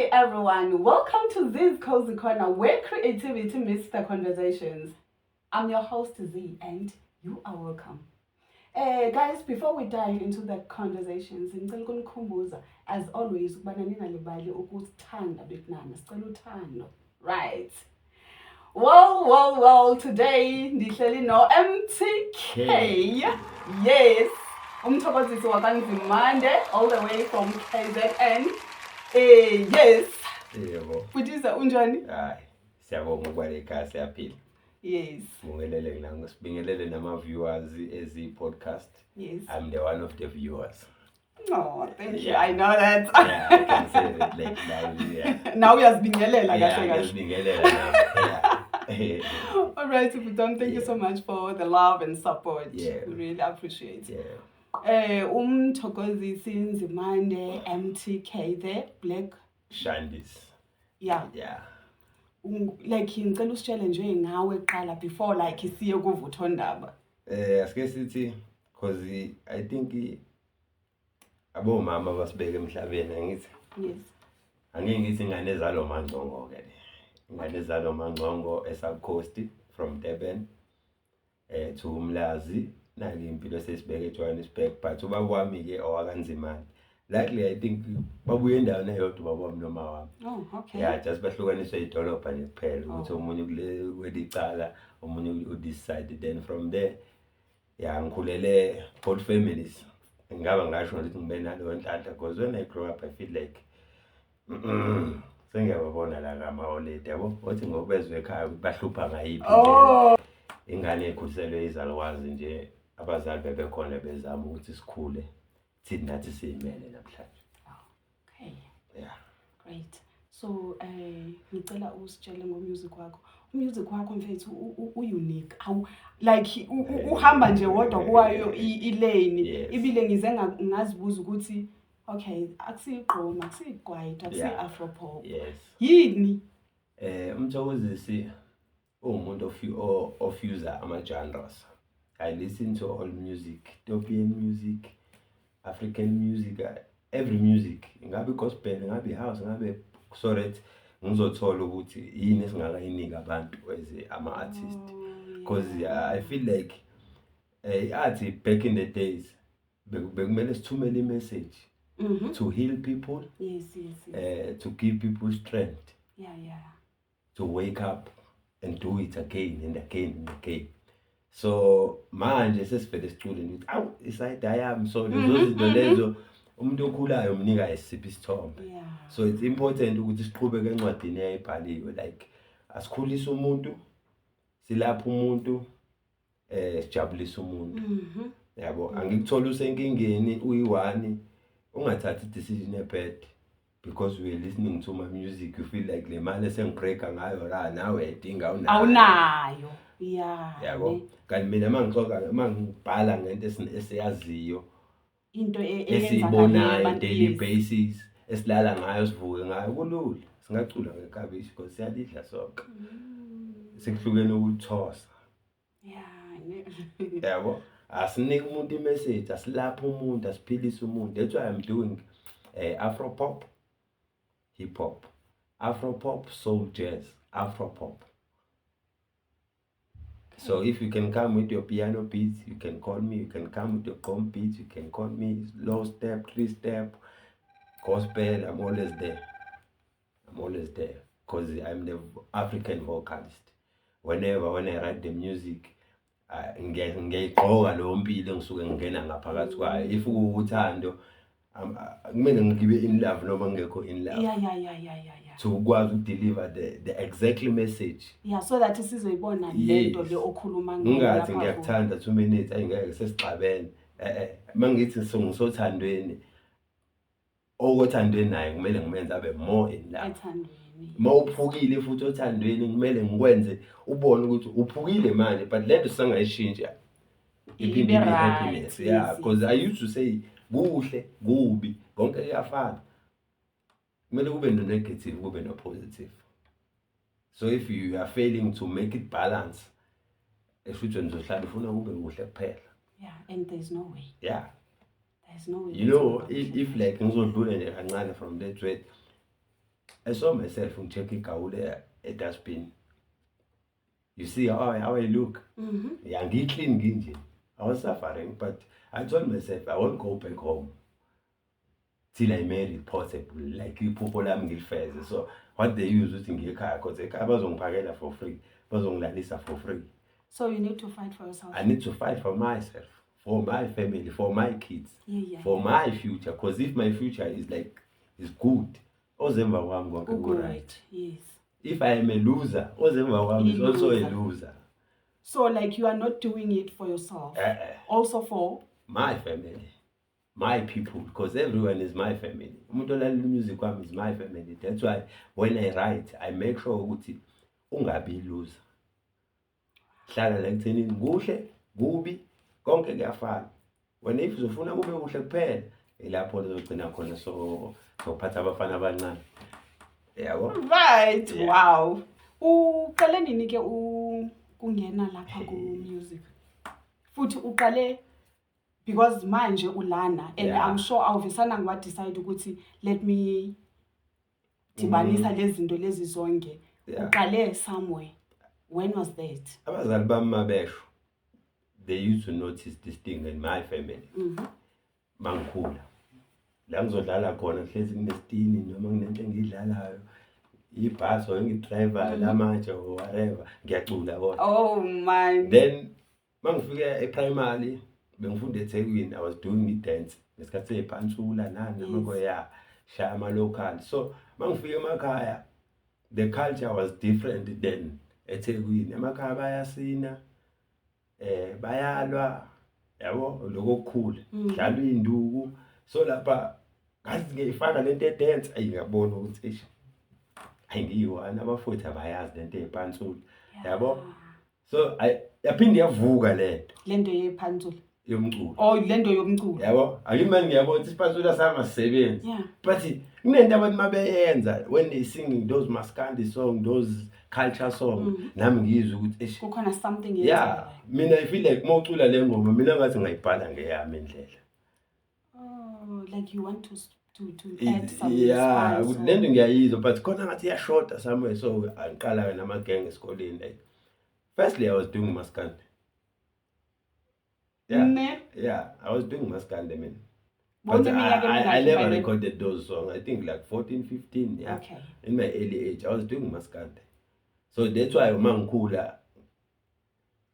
Hi everyone, welcome to Z's Cozy Corner, where creativity meets the conversations. I'm your host Z and you are welcome. Guys, before we dive into the conversations, ngicela ukunikhumbuza as always ukubana ningalibali ukusithanda bekunana, sicela uthando. Right. Well, well, well, today ndihleli no MTK. Yes. Umthokozisi wakaNzimande all the way from KZN. Yes. Yebo. Bhutiza, unjani? Hayi, siyabonga ukuba ekhaya, siyaphila. Sibingelele la, sibingelele nama viewers ezi podcast. I'm the one of the viewers. Oh, thank you. Yeah. I know that. Yeah, I can say it like now. Yeah. Now uyazibingelela Yeah, kahle kahle. ngiyazibingelela now. Yeah. All right, Bhutam, thank you so much for the love and support. We really appreciate. Umthokozisi Nzimande, MTK, the Black Shandis. Yeah. Yeah. Like ngicela usitshele nje ngawe kuqala before like siye kuvuthondaba. Asike sithi because I think abomama basibeke emhlabeni, angithi? Yes. Angeke ngithi ingane ezalwa uMangcongo ke le. Ingane ezalwa uMangcongo eSouth Coast from Durban to Umlazi, nali impilo sesibeke eJohannesburg, but ubaba wami ke owakaNzimande. Luckily I think babuye endaweni eyodwa ubaba wami noma wami. Oh, okay. Yeah, just bahlukaniswe idolobha nje kuphela ukuthi Oh. omunye kule kwelicala, omunye ku this side, then from there yeah, ngikhulele both families. Ngingaba ngasho ukuthi ngibe naleyo nhlanhla because when I grow up I feel like sengiyababona la ngama-oledi yabo, othi ngokubezwe ekhaya ukuthi bahlupha ngayiphi indlela. Oh. Ingane ekhuliselwe izalukwazi nje, abazali bebekhona bezama ukuthi sikhule thina nathi siyimele namhlanje. Okay. Yeah. Great. So ngicela usitshele ngomusic wakho. Umusic wakho mfethu u-unique. Awu like uhamba nje wodwa kuwayo i-lane. Yes. Ibile ngize ngazibuza ukuthi okay, akusiyigqoma, akusiyigwaito, akusiyi afro pop. Yes. Yini? Umthokozisi uwumuntu ofusa ama genres. I listen to all music, Ethiopian music, African music, every music. Ngabe gospel, ngabe house, ngabe so that ngizothola ukuthi yini esingakayinika abantu as ama artist. Oh, Because yeah. I feel like art back in the days bekumele sithumele i-message to heal people, Yes. to give people strength. Yeah, yeah. To wake up and do it again and again and again. So manje sesivele sicule nje ukuthi awu iside yami, so lezo zinto lezo umuntu okhulayo umnika isiphi isithombe. Yeah. So it's important ukuthi siqhubeke encwadini eyayibhaliwe, like asikhulise umuntu, silapha umuntu, sijabulise umuntu. Yabo, angikuthola usenkingeni uyi-one, ungathathi decision ebad because we are listening to my music, you feel like le mali esengibreaka ngayo la nawe uyayidinga, awunayo. Awunayo. Yeah. Yabo. Ne. Kanti mina mangixoxa, mangibhala ngento esiyaziyo, into esiyibonayo eyenzakalayo daily ebantwini. basis, esilala ngayo, sivuke ngayo, kulula. Singacula ngekabishi because siyalidla sonke. Sekuhlukene ukuthosa. Yeah, ne. Yabo. Asinike umuntu imessage, asilaphe umuntu, asiphilise umuntu. That's why I'm doing Afro pop, hip hop, Afro pop, soul jazz, Afro pop. So if you can come with your piano beats, you can call me. You can come with your gqom beats, you can call me. Low step, three step, gospel, I'm always there. I'm always there because I'm the African vocalist. Whenever when I write the music, ngiyayigqoka leyo mpilo engisuke ngingena ngaphakathi kwayo. If kuwuthando, kumele ngibe in love noma ngingekho in love. Yeah. To ukwazi ukudeliver the exact message. Yeah, so that sizoyibona lento Yes. le okhuluma ngayo Ngingathi lapha ngiyakuthanda 2 minutes, ayi ngeke sesixabene. Mangithi ngisothandweni, okothandweni naye kumele ngimenze abe more in love. Ethandweni. Mawuphukile futhi othandweni kumele ngikwenze ubone ukuthi uphukile manje, but lento sisangayishintsha. Iphinde Ibe ibe right. happiness. Yeah, Yes, because yes. I used to say kuhle, kubi, konke kuyafana. Kumele kube no negative, kube no positive. So if you are failing to make it balance, eshuthi nizohlala ufuna kube kuhle kuphela. Yeah, and there's no way. Yeah. There's no way. You know, if like ngizodlula nje kancane from that way, I saw myself ngi-check igawule e-dustbin. You see how I look? Yeah, ngi-clean nginje. I was suffering, but I told myself I won't go back home till I made it possible. Like iphupho lami ngilifeze. So what they use ukuthi ngiye ekhaya, because ekhaya bazongiphakela for free, bazongilalisa for free. So you need to fight for yourself. I need to fight for myself, for my family, for my kids, for my future. Because if my future is like is good, ozemva kwami konke ku-right. Yes. If I am a loser, ozemva kwami is also a loser. So like you are not doing it for yourself. Also for my family, my people, because everyone is my family. Umuntu olalela music wami is my family. That's why when I write, I make sure ukuthi ungabi loser. Hlala la ekuthenini kuhle, kubi, konke kuyafana. Wena if uzofuna kube kuhle kuphela, ilapho uzogcina khona so sophatha abafana abancane. Yabo? Right. Yeah. Wow. Uqale nini ke ukungena lapha ku music? Futhi uqale because manje ulana and I'm sure awuvisana ngiwa decide ukuthi let me dibanisa lezi zinto lezi zonke. Uqale somewhere. When was that? Abazali bami mabesho, they used to notice this thing in my family. Mangikhula. La ngizodlala khona hlezi kunesitini noma kunento engiyidlalayo, ibhasi or engidrivayo lamatshe or whatever, ngiyacula kodwa. Oh man. Then mangifika e-primary bengifunda eThekwini, I was doing i-dance ngesikhathi seyiphantsula nani namako ya shaya ama-local. So mangifika emakhaya the culture was different than eThekwini. Emakhaya bayasina, bayalwa, yabo, lokho okukhulu, dlalwa iy'nduku. So lapha ngathi ngiyifaka lento ye-dance, ayi ngiyabona ukuthi eish, ayi ngiyi-one, abafowethu abayazi lento ey'pantsula, yabo. So yaphinde yavuka lento. Lento yephantsula. Yomculo. Oh, lento yomculo. Yabo, angimani ngiyabona ukuthi isipantsula sami asisebenzi. But kunento abantu mabeyenza when they singing those maskandi song, those culture song, nami ngizwe ukuthi eish, kukhona something yeah, yenzekayo. Mina I feel like mawucula le ngoma mina ngathi ngayibhala ngeyami indlela. Oh, like you want to add some spice or lento ngiyayizwa but khona ngathi iyashoda somewhere, so angiqala ke nama-gang esikoleni. Like firstly I was doing maskandi. Yeah. Ne? Yeah, I was doing maskandi, man. Bonke But iminyaka I emingaki never by then? recorded those songs. I think like 14, 15, yeah. In my early age, I was doing maskandi. So that's why uma ngikhula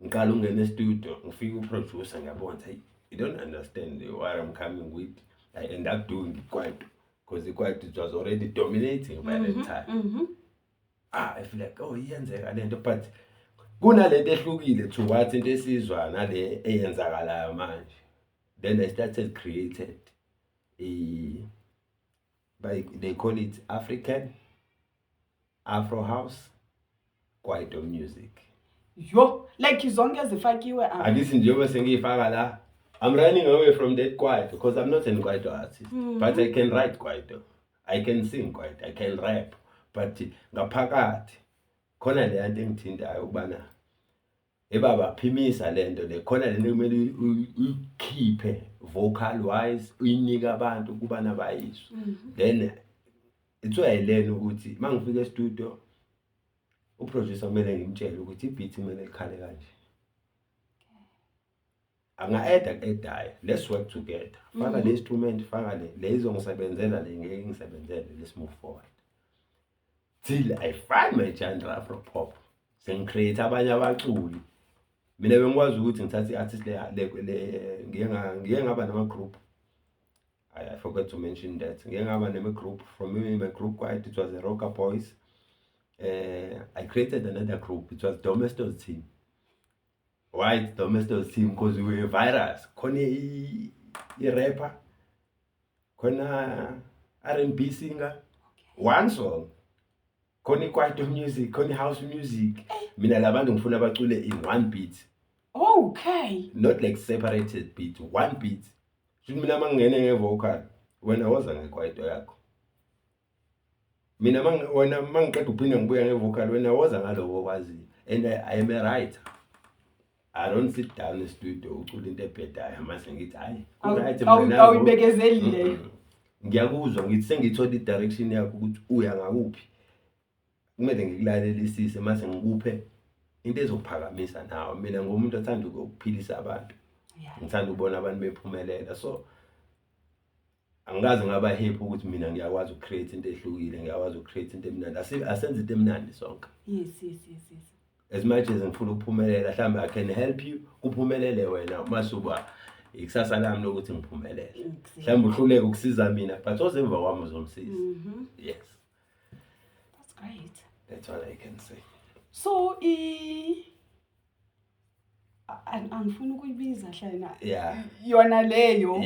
ngiqala ukungena e-studio, ngifika u-producer ngiyabona ukuthi, hey, you don't understand what I'm coming with. I end up doing kwaito because the kwaito it was already dominating by that time. I feel like, oh, iyenzeka lento, but kunalento ehlukile to what into esizwa nale eyenzakalayo manje. Then I started created a, by, they call it African Afro House Kwaito music. Yo, like zonke zifakiwe apha. Angithi njengoba sengiyifaka la, I'm running away from that kwaito because I'm not an kwaito artist. But I can write kwaito. I can sing kwaito, I can rap. But ngaphakathi khona le nto engithintayo ukubana ebaba phimisa lento le, khona lento kumele uyikhiphe vocal wise, uyinike abantu ukubana bayizwe. Then it's why I learn ukuthi mangifika e-studio u-producer kumele ngimtshele ukuthi i-beat kumele ikhale kanje. Anga-add aku-add-ayo, let's work together. Faka le instrument, faka le, le izongisebenzela, le ngeke ingisebenzele, let's move forward. Till I find my genre Afro pop. Sengicreate abanye abaculi. Mina bengikwazi ukuthi ngithathe i-artist le, le, le, ngiye nga, ngiye ngaba nama group. I forgot to mention that. Ngiye ngaba nama group from my group quite, it was the Rocker Boys. I created another group. It was Domestos Team. Why it's Domestos Team? Because we were virus. Khona i rapper, khona R&B singer, one song. Khona kwaito music, khona house music. Mina labantu ngifuna bacule in one beat. Okay. Not like separated beat, one beat. Shuthi mina mangingene nge-vocal, wena woza ngekwaito yakho. Mina wena mangiqeda ukuphinda ngibuya nge-vocal, wena woza ngaloko okwaziyo. And I am a writer. I don't sit down in studio ucula into ebhedayo mase ngithi hayi, ku-right mina Awuyibekezeli leyo. Mm-mm. Ngiyakuzwa, ngithi sengiyithola i-direction yakho ukuthi uya ngakuphi. Kumele ngikulalelisise mase ngikuphe into ezokuphakamisa nawe. Mina ngumuntu othanda ukuphilisa abantu. Ngithanda ukubona abantu bephumelela. So angikaze ngaba happy ukuthi mina ngiyakwazi uku-create into ehlukile, ngiyakwazi uku-create into emnandi. Asenze into emnandi sonke. Yes. As much as ngifuna ukuphumelela, mhlawumbe I can help you kuphumelele wena masuba ikusasa lami lokuthi ngiphumelele. Mhlawumbe uhluleke ukusiza mina, but ozemva kwami uzomsiza. Yes. That's great. That's all I can say. So angifuni ukuyibiza hlena. Yona leyo.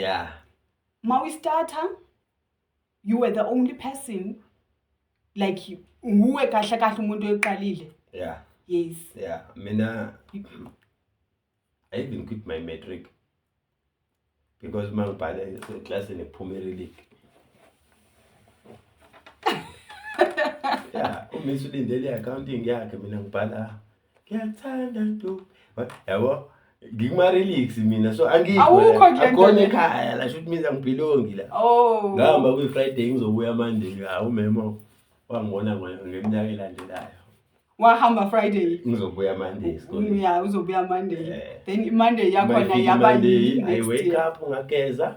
Mawi-starter, you were the only person, like nguwe kahle kahle umuntu oyiqalile. Yes. Yeah, mina I even quit my matric because mangibhale eklasini kuphume i-relic. Yeah, uMiss ulindele i-accounting yakhe, mina ngibhala ngiyakuthanda ntombi. Yabo, ngikuma-relics mina, so angikho Awukho la. kule nto Akukhona le. ekhaya la, shuthi mina angi-belongi la. Oh. Ngahamba kuyi-Friday ngizobuya Monday, hawu memo wangibona ngeminyaka elandelayo. Wahamba Friday. Ngizobuya Monday esikoleni. Yeah, uzobuya Monday. Then Monday yakhona Mayifika yaba Monday, yini I next wake year? up, ngageza.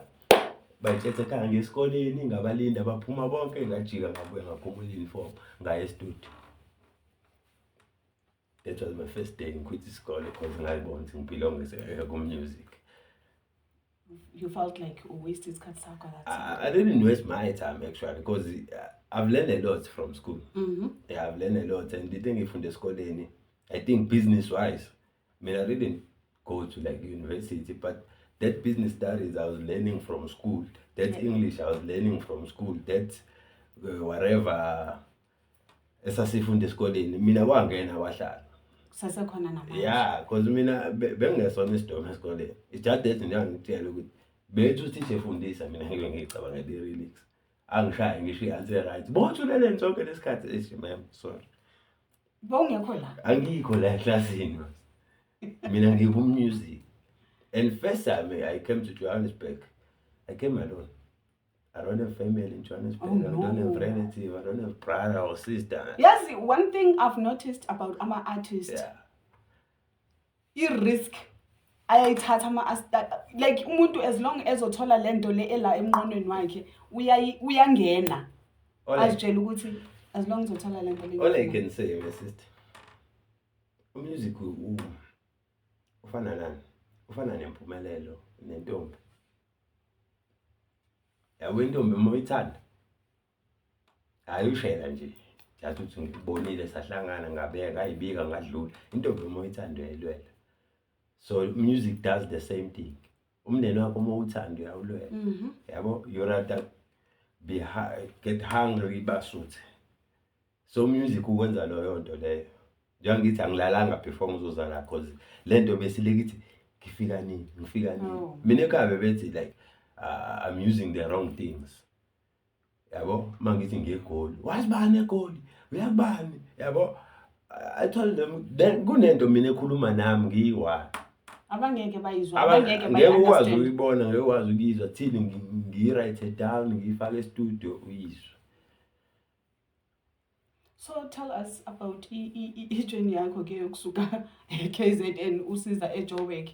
Bayitshethe ekhaya ngesikoleni, ngabalinda baphuma bonke, ngajika ngabuya ngakhumula uniform, ngaya e-studio. That was my first day ngi-quit isikole because ngayibona ukuthi ngi-belong ku-music. You felt like you wasted isikhathi sakho that time? I didn't waste my time actually because I've learned a lot from school. Yeah, I've learned a lot, and the thing ngifunde esikoleni, I think business wise, I mean, I didn't go to university, but that business studies I was learning from school, that English I was learning from school, that whatever esasifunda esikoleni, mina wangena wahlala. Kusasekhona namanje. Yeah, because mina bengingesona isidomu esikoleni. It's just that nje ngitshela ukuthi bethu uthisha efundisa mina ngeke ngicabangele i-relics. Angishaye ngisho i-answer right. Bothuleleni sonke lesikhathi ethi ma'am, sorry. Bowungekho la? Angikho la eklasini. Mina ngiku-music. And first time I came to Johannesburg, I came alone. I don't have family in Johannesburg. Oh, I don't have no. relative. I don't have brother or sister. Yes, one thing I've noticed about ama artists, i-risk ayayithatha ama like umuntu as long as othola lento le ela emqondweni wakhe uyangena. Azitshela ukuthi as long as uthola lento le. All I can say, my sister, music ufana nani? Ufana nempumelelo nentombi. Yabo intombi uma uyithanda, hayi ushela nje. Just ukuthi ngikubonile sahlangana ngabeka ngayibika ngadlula. Intombi uma uyithanda uyayilwela. So music does the same thing. Umndeni wakho uma uwuthanda uyawulwela. Yabo, you rather be get hungry basuthe. So music ukwenza leyo nto leyo. Njengoba ngithi angilalanga before ngizoza la because le nto besileke ithi ngifika nini, ngifika nini. Oh. Mina ekhaya bebethi I'm using the wrong things. Yabo, mangithi ngiye eGoli. Wazi bani eGoli? Uyakubani? Yabo, I told them then kunento mina ekhuluma nami ngiyi-one. Abangeke bayizwa, abangeke Ngeke ukwazi bayi-understand. ukuyibona, ngeke ukwazi ukuyizwa. Thini ngiyi-write down, ngiyifake e-studio uyizwe. So tell us about i-journey yakho ke yokusuka e-KZN usiza eJoburg,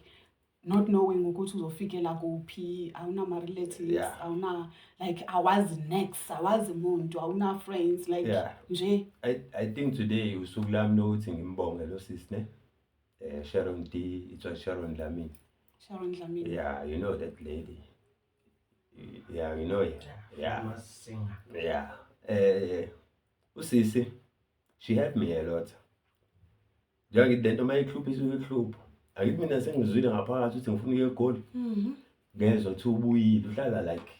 not knowing ukuthi uzofikela kuphi, awuna ma-relatives, awuna, like, awazi next, awazi muntu, awuna friends, like, nje. I think today usuku lami lokuthi ngimbonge lo sisi, ne? Sharon D, it was Sharon Dlamini. Sharon Dlamini. Yeah, you know that lady. Yeah, you know it. Yeah. Famous singer. Yeah. Usisi, she helped me a lot. Njengoba lento mayihlupha isuke ihlupha. Akithi mina sengizwile ngaphakathi ukuthi ngifuna ukuya eGoli. Ngezwa ukuthi ubuyile, uhlala like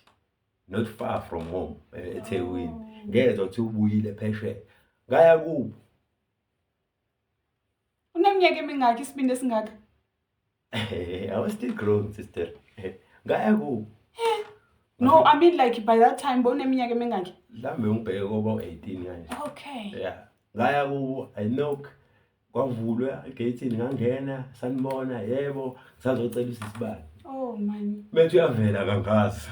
not far from home, eThekwini. Ngezwa ukuthi ubuyile phesheya. Ngaya kubo. Uneminyaka emingaki isibindi esingaka? I was still growing, sister. Ngaya kubo. No, I mean like by that time boneminyaka emingaki? Mhlambe ngibheke koba 18 kanje. Okay. Yeah. Ngaya kubo, I knock. Kwavulwa egate ngangena, sanibona, yebo, ngisazocela usisibani. Oh man. Methu uyavela kangazi.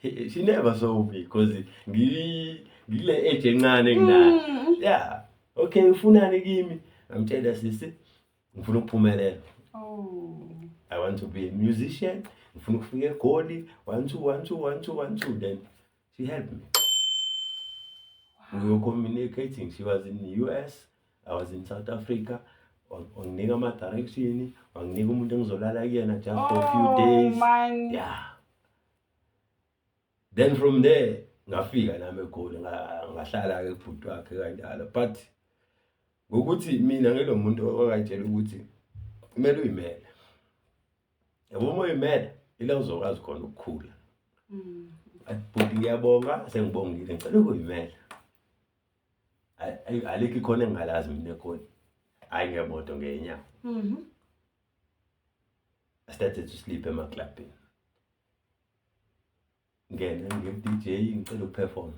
She never saw me because ngile age encane enginayo. Yeah. Okay, ufunani kimi? Ngamtshela, sisi, ngifuna ukuphumelela. Oh. I want to be a musician. Ngifuna ukufika eGoli. 1 2 1 2 1 2 1 2. Then she helped me. We were communicating. She was in the US, I was in South Africa. Wanginika ama-direction, wanginika umuntu engizolala kuyena just for a few Oh, days. man. Yeah. Then from there ngafika nami eGoli, ngahlala-ke kubhuti wakhe kanjalo, but ngokuthi mina ngilo muntu okayitshela ukuthi kumele uyimele, yabo, uma uyimele ila uzokwazi khona ukukhula. Athi, bhuti, ngiyabonga, sengibongile, ngicela ukuyimela. Alikho ikhona engingalazi mina eGoli, hhayi ngemoto, ngey'nyawo. I started to sleep emaklabhini. Ngene ngiku-DJ, ngicela ukuperform.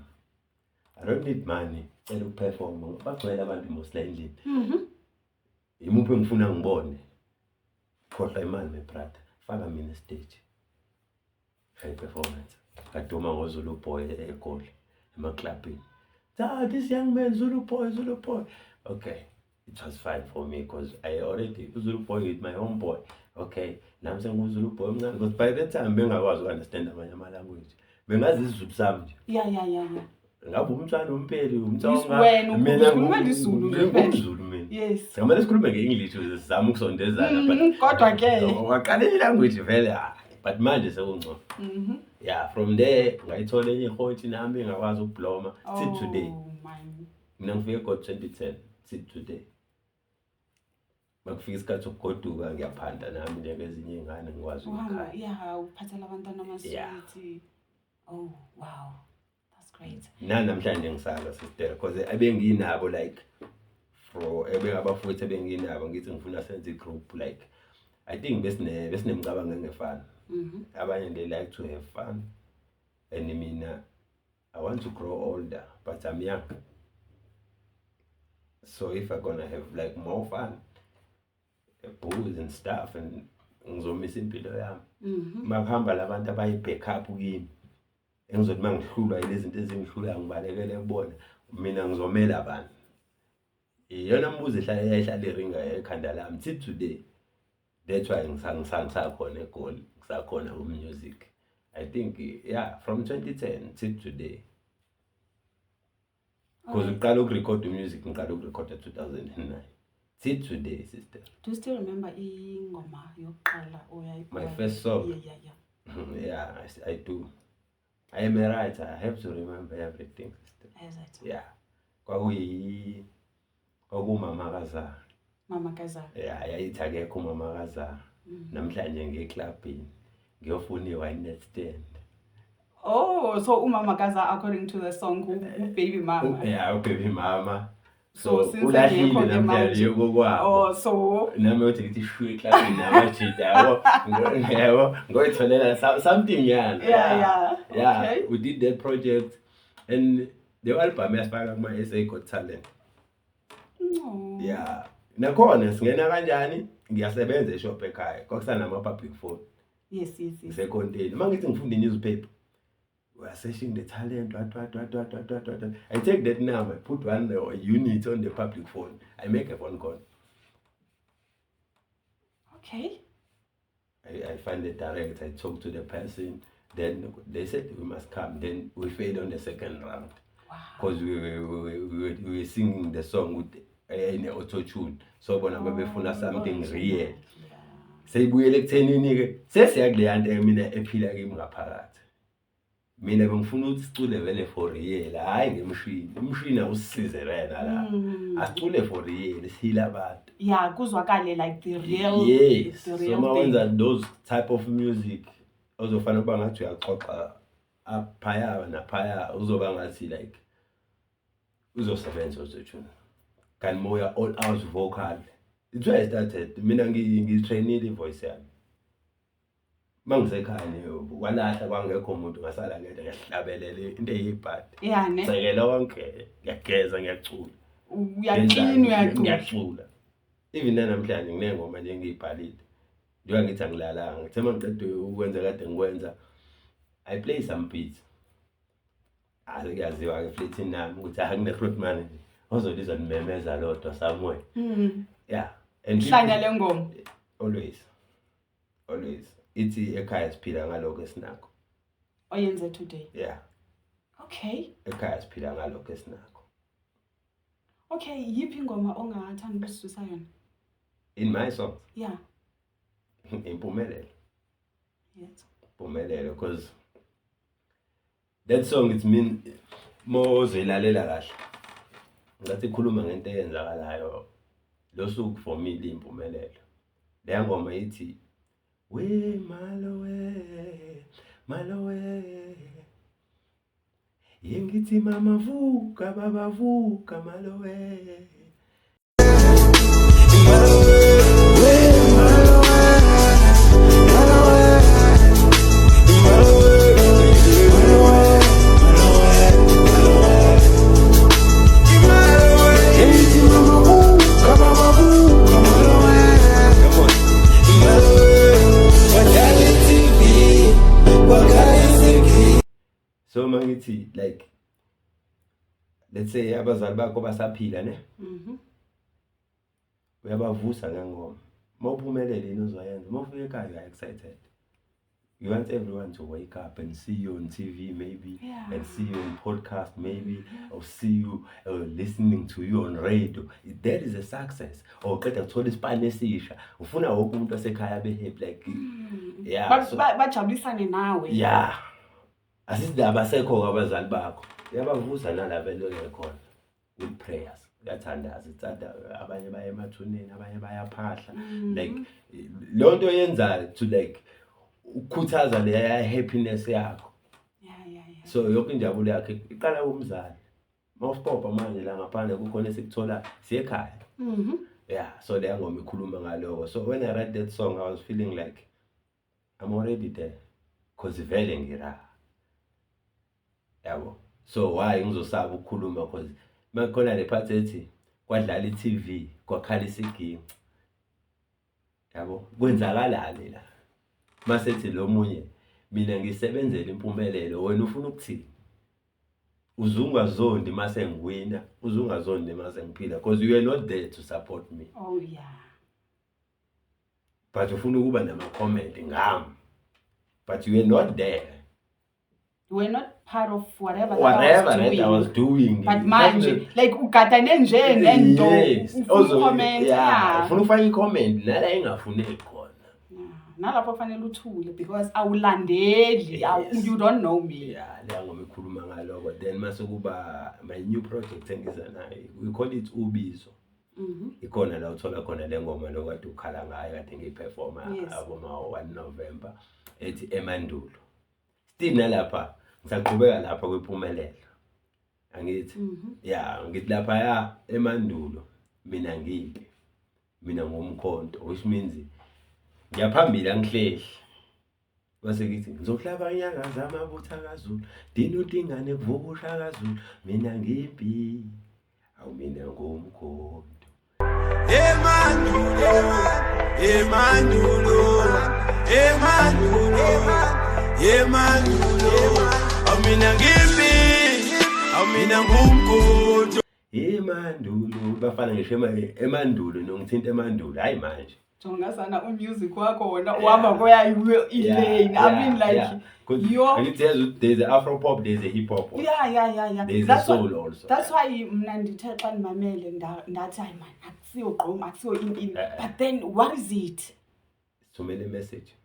I don't need money, ngicela ukuperform. Bagcwele abantu mos la endlini. Imuphi engifuna ngibone? Khohlwa imali, my brother. Faka mina stage. High performance. Ngaduma ngoZulu Boy eGoli emaklabhini. Ah, this young man, Zulu Boy, Zulu Boy. Okay, it was fine for me because I already Zulu Boy with my own boy. Okay, nami senguZulu Boy omncane because by that time bengakwazi uku-understand amanye ama-language. Bengazi isiZulu sami nje. Ngabe umntwana uMpeli, umTsonga. Wena Mina ukhuluma isiZulu nje kuphela. ngumZulu mina. Yes. Singamane sikhulume nge-English ukuze sizame ukusondezana, but Kodwa ke. Waqala i-language vele, hayi, but manje sekungcono. Yeah, from there ngayithola enye ihotshi nami ngakwazi ukubloma till today. Oh man. Mina ngifike ngo 2010 till today. Makufika isikhathi sokugoduka ngiyaphanda nami njengezinye iy'ngane, ngikwazi Uhamba, ukukhaya. yeah, uphathela abantwana Yeah. amaswiti. Oh, wow. That's great. Nanamhlanje ngisala, sister, because ebenginabo like for ebengabafowethu ebenginabo, ngithi ngifuna senze i-group, like I think besinemicabango engefani. Abanye they like to have fun and mina I want to grow older, but I'm young, so if I'm gonna have like more fun, booze and stuff, and ngizomisa impilo yami. Makuhamba labantu abayi-backup kimi, engizothi uma ngihlulwa yilezi zinto ezingihlulayo ngibalekele kubona, mina ngizomela bani? Iyona mbuzo ehlala eyayihlala iringa ekhanda lami till today. That's why ngisakhona eGoli, ngisakhona ku-music. I think, yeah, from 2010 till today, because uqala ukurekhoda umusic, ngiqala ukurekhoda 2009 till today, sister. Do you still remember ingoma yokuqala oyayibhala? My first song? Yeah. Yeah, I do. I am a writer. I have to remember everything, sister. Is it? Yeah. Kwakumama kaZara. Mama kaZara. Yeah, yayithi akekho umama kaZara. Namhlanje ngiyeklabhini ngiyofuna i-one night stand. Oh, so umama kaZara, according to the song, baby mama. Yeah, ubaby mama. So, So, since ulahlile engekho ke namhlanje manje. yokokwabo. Oh, so Nami uthi ngithi shu eklabhini namajita, yabo, yabo, ngoyitholela something yana. Yeah. Yeah, Okay. we did that project and the album yasifaka kuma SA Got Talent. Oh. Yeah. Nakhona singena kanjani? Ngiyasebenza eshop ekhaya. Kwakusanama public phone. Yes. Ngisekonteni. Mangithi ngifunda newspaper. We are searching the talent, what, what, what, what, what, what, what. I take that number, I put one unit on the public phone. I make a phone call. Okay. I find the director, I talk to the person. Then they said we must come. Then we failed on the second round. Wow. Because we were singing the song with in auto tune. So bona babefuna something Oh, real. yeah. Seyibuyele ekuthenini ke sesiya kuleya nto mina ephila kimi ngaphakathi. Mina bengifuna ukuthi sicule vele for real, hhayi ngemshini. Umshini awusisize wena la. Asicule for real, sihile abantu. Yeah, kuzwakale like the real, Yes. the So real uma thing. wenza those type of music ozofanele ukuba ngathi uyaxoxa aphaya naphaya, uzoba ngathi like uzosebenza autotune. Kanti moya all out vocal. It's where I started. Mina ngitrainile ivoice yami. Mangisekhaya nje kwalahla kwangekho umuntu, ngasala ngedwa, ngiyahlabelela into eyibhadi. Yeah, ne. Ngiceke lonke, ngiyageza, ngiyacula. Uyaclean, uyacula. Ngiyacula. Even namhlanje nginengoma nje engiyibhalile. Njengoba ngithi angilalanga, ngithe mangiqeda ukwenza kade ngikwenza, I play some beats. Asekuyaziwa-ke efletini nami ukuthi akune-grootman nje ozolizwa nimemeza lodwa somewhere. Yeah. And Hlanya le ngoma. Always. Always. Ithi ekhaya siphila ngalokho esinakho. Oyenze today. Yeah. Okay. Ekhaya siphila ngalokho esinakho. Okay, yiphi ingoma ongathanda ukusisusa yona? In my songs. Yeah. Impumelelo. Yes. Impumelelo, because that song, it mean mozoyilalela kahle. Ngathi ikhuluma ngento eyenzakalayo lo suku, for me liyimpumelelo. Leya ngoma ithi, we malowe malowe, yengithi mama vuka, baba vuka, malowe. Come on. So mangithi, like, let's say abazali bakho basaphila, ne? Uyabavusa ngengoma. Mawuphumelele, yini ozoyenza? Mawufika ekhaya, you are excited. You want everyone to wake up and see you on TV maybe, and see you on podcast maybe, or see you listening to you on radio. That is a success. Or qeda kuthola isipani esisha, ufuna wonke umuntu wasekhaya abe happy, like, yeah. Bajabulisane nawe. Yeah, asithi abasekho abazali bakho, uyabavusa nalapha into khona with prayers, uyathandaza, itsanda, abanye baya emathuneni, abanye bayaphahla, like leyo nto yenza to, like, ukukhuthaza leya happiness yakho. So yonke injabulo yakhe iqala kumzali. Mawusipopa manje la ngaphandle kukhona esikuthola siye ekhaya. Yeah, so leya ngoma ikhuluma ngaloko. So when I write that song, I was feeling like I'm already there, 'cause vele ngira yabo. So why ngizosaba ukukhuluma? 'Cause makukhona le part ethi kwadlala i-TV, kwakhala isiginci, yabo, kwenzakalani la? Masethi lo munye, mina ngisebenzela impumelelo, wena ufuna ukuthini? Uzungazondi mase ngiwina, uzungazondi mase ngiphila, because you are not there to support me. But ufuna ukuba nama-comment ngami, but you are not there. You were not part of whatever, whatever that I was that I was doing. But manje, like, ugadane nje nento, ufuna ucomment. Ufuna ufake i-comment nala engafuneki khona. Yeah. Nalapho fanele uthule because awulandeli, you don't know me. Yeah, leya ngoma ikhuluma ngaloko. Then mase kuba my new project engiza nayo, we call it Ubizo. Ikhona la uthola khona le ngoma lo kade ukhala ngayo, kade ngiyiperforma aboma 1 November, ethi Emandulo. Still nalapha ngisaqhubeka lapha kwimpumelelo, angithi? Yeah, ngithi lapha ya emandulo mina ngimpi, mina ngumkhonto, which means ngiyaphambili, angihlehli. Base ngithi ngizohlaba inyanga zamabutha kaZulu, dina udingane kuvuka uShaka Zulu, mina ngimpi, awu mina ngumkhonto. Emandulo, emandulo, emandulo, emandulo, awu mina ngimpi, awu mina ngumkhonto. Emandulo bafana, ngisho emandulo nongithinta emandulo, hayi manje. Jonga sana, umusic wakho wona uhamba koya ilane. I mean, like, yo. Angithi yazi ukuthi there's a afro pop, there's a hip hop also. There's a That's why soul also. That's why mna ndithe xa ndimamele ndathi, hayi man, akusiyo gqom, akusiyo in in. But then what is it? Sithumele message.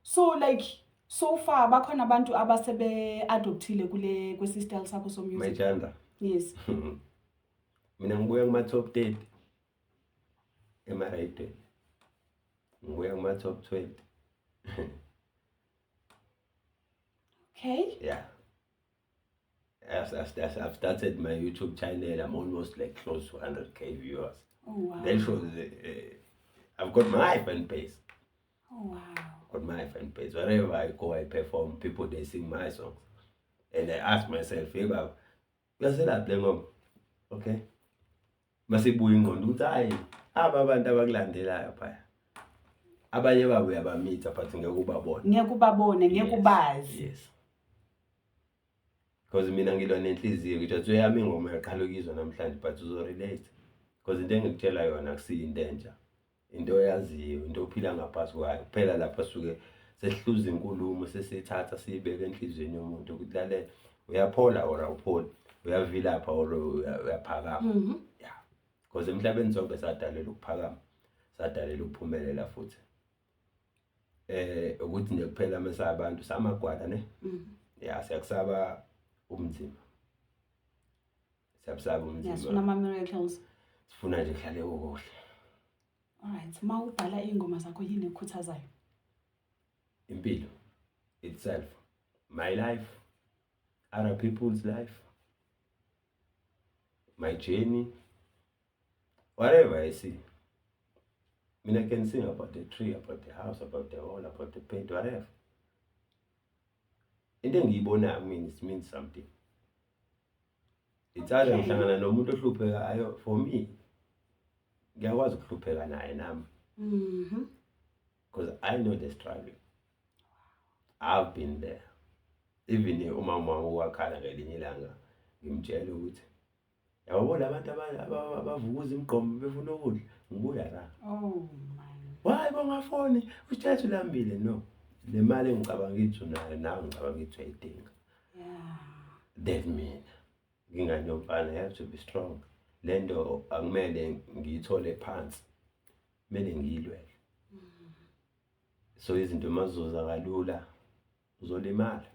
So, like, so far bakhona abantu abasebe adoptile kule kwesi style sakho so My music? genre. Yes. Mina ngibuya kuma top 30 ema-radio, ngibuya kuma top 20. Yeah, I've started my YouTube channel. I'm almost like close to 100K viewers. Oh wow. That shows I've got my fan base. Oh wow. Got my fan base. Wherever I go, I perform, people, they sing my songs. And I ask myself, hey baba, uyaselaphi le ngoma? Okay. Masibuya ingqondo ukuthi hayi, aba abantu abakulandelayo phaya. Abanye babo uyabamitha but ngeke ubabone. Ngeke ubabone, ngeke Yes, ubazi. Yes. Because mina ngilwa nenhliziyo, ngisho ukuthi eyami ingoma uyaqala ukuyizwa namhlanje, but uzo-relate because into engikutshela yona akusiyo into entsha, into oyaziyo, into ophila ngaphasi kwayo kuphela. Lapha suke sesihluza inkulumo, sesiyithatha siyibeke enhliziyweni yomuntu ukuthi lalela, uyaphola or awupholi, uyavilapha or uyaphakama. Yeah, because emhlabeni sonke sadalelwa ukuphakama, sadalelwa ukuphumelela futhi. Ukuthi nje kuphela mase abantu samagwala ne. Ya, siyakusaba ubunzima, siyabusaba Yeah, sifuna ubunzima. Ama-miracles. Sifuna nje kuhlale kukuhle. Alright, uma ubhala iy'ngoma zakho, yini ekukhuthazayo? Impilo itself, my life, other people's life, my journey, whatever I see. I mean, I can sing about the tree, about the house, about the wall, about the paint, whatever. Into engiyibonayo kumina, it means something. It's either ngihlangana nomuntu ohlupheka ayo, for me ngiyakwazi ukuhlupheka naye nami because I know the struggle. I've been there. Even umama wami wakhala ngelinye ilanga, ngimtshela ukuthi yabo labantu abavukuza imigqomo befuna ukudla, ngibuya la. Oh man. Why bongafoni? Usithathe ulambile. No. Le mali engicabanga ukuthi unayo nawe, ngicabanga ukuthi uyayidinga. Then mina ngingane yomfana, I have to be strong. Lento akumele ngiyithole phansi. Kumele ngiyilwele. So izinto mazizoza kalula uzolimala.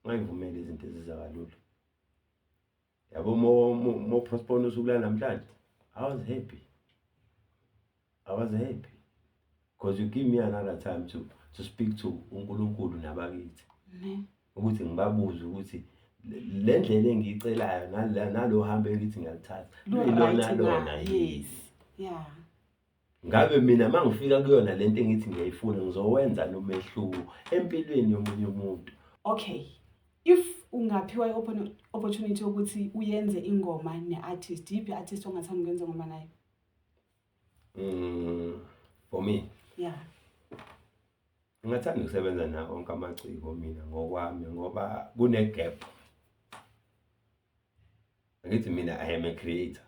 Ungayivumeli izinto eziza kalula. Yabo, mo postpone usuku la namhlanje. I was happy. I was happy. Because you give me another time to speak to uNkulunkulu nabakithi. Ne. Ukuthi ngibabuze ukuthi le ndlela engiyicelayo nalo hambo engithi ngiyalithatha Lu-right lona na? lona yini? Yes. Yeah. Ngabe mina mangifika kuyona lento engithi ngiyayifuna, ngizowenza nomehluko empilweni yomunye umuntu? Okay. If ungaphiwa i-opportunity yokuthi uyenze ingoma ne-artist, yiphi i-artist ongathanda ukwenza ingoma nayo? For me, ngingathanda ukusebenza nawo onke amaciko mina ngokwami, ngoba kune-gap. Angithi mina I am a creator.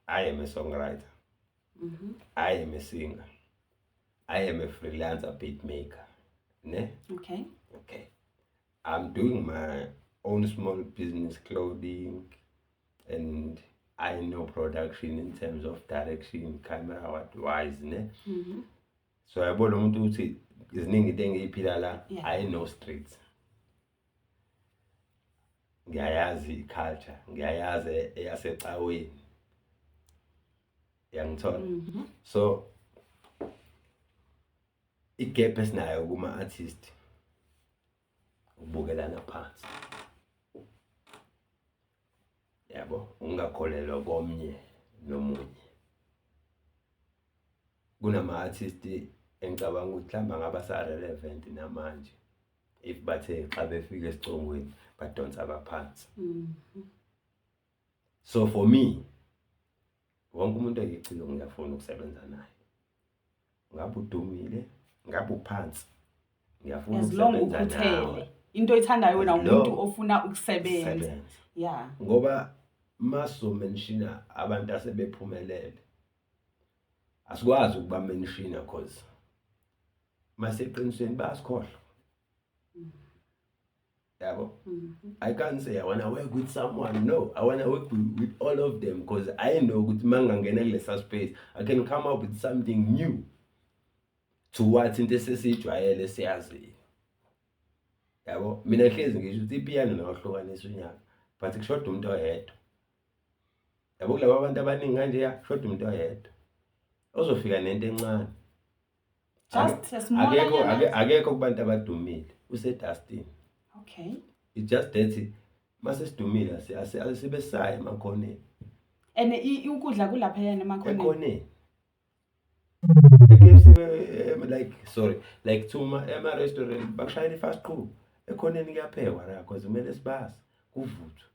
I am a songwriter. I am a singer. I am a freelancer beat maker. Ne? Okay. Okay. I'm doing my own small business, clothing, and I know production in terms of direction, camera, what wise, ne? So yabona umuntu ukuthi iziningi into engiyiphila la. I know streets. Ngiyayazi i-culture, ngiyayazi eyasecaweni. Yangithola. So i-gap esinayo kuma artist ukubukelana phansi. Yabo, ungakholelwa komnye nomunye. Kunama artist engicabanga ukuthi mhlawumbe angaba sa relevant namanje if bathe xa befika esicongweni badonsa abaphansi. So for me, wonke umuntu oyiciko ngiyafuna ukusebenza naye. Ngabe udumile, ngabe uphansi, ngiyafuna As long ukusebenza nawe. ukhuthele. Into oyithandayo wena As umuntu long ofuna ukusebenza. Sebenza. Ngoba maso-mentiona abantu asebephumelele, asikwazi ukuba mentiona cause maseqinisweni bayasikhohlwa. Yabo? I can't say I wanna work with someone. No, I wanna work with all of them because I know ukuthi mangangena kulesa space I can come up with something new towards into esesiyijwayele siyaziyo. Yabo, mina hlezi ngisho ukuthi ipiano nawuhlukanisa unyaka, but kushoda umuntu oyedwa. Yabo, kulabo abantu abaningi kanje ya, kushoda umuntu oyedwa ozofika nento encane. Just a small Akekho nyana. Akekho kubantu abadumile use-Dustin. It's just that mase sidumile asibe saya emakhoneni. And ukudla kulaphayana emakhoneni. Ekhoneni. E-KFC, like sorry, like to ema restaurant bakushayela i-fast food. Ekhoneni kuyaphekwa la because kumele sibase kuvuthwe.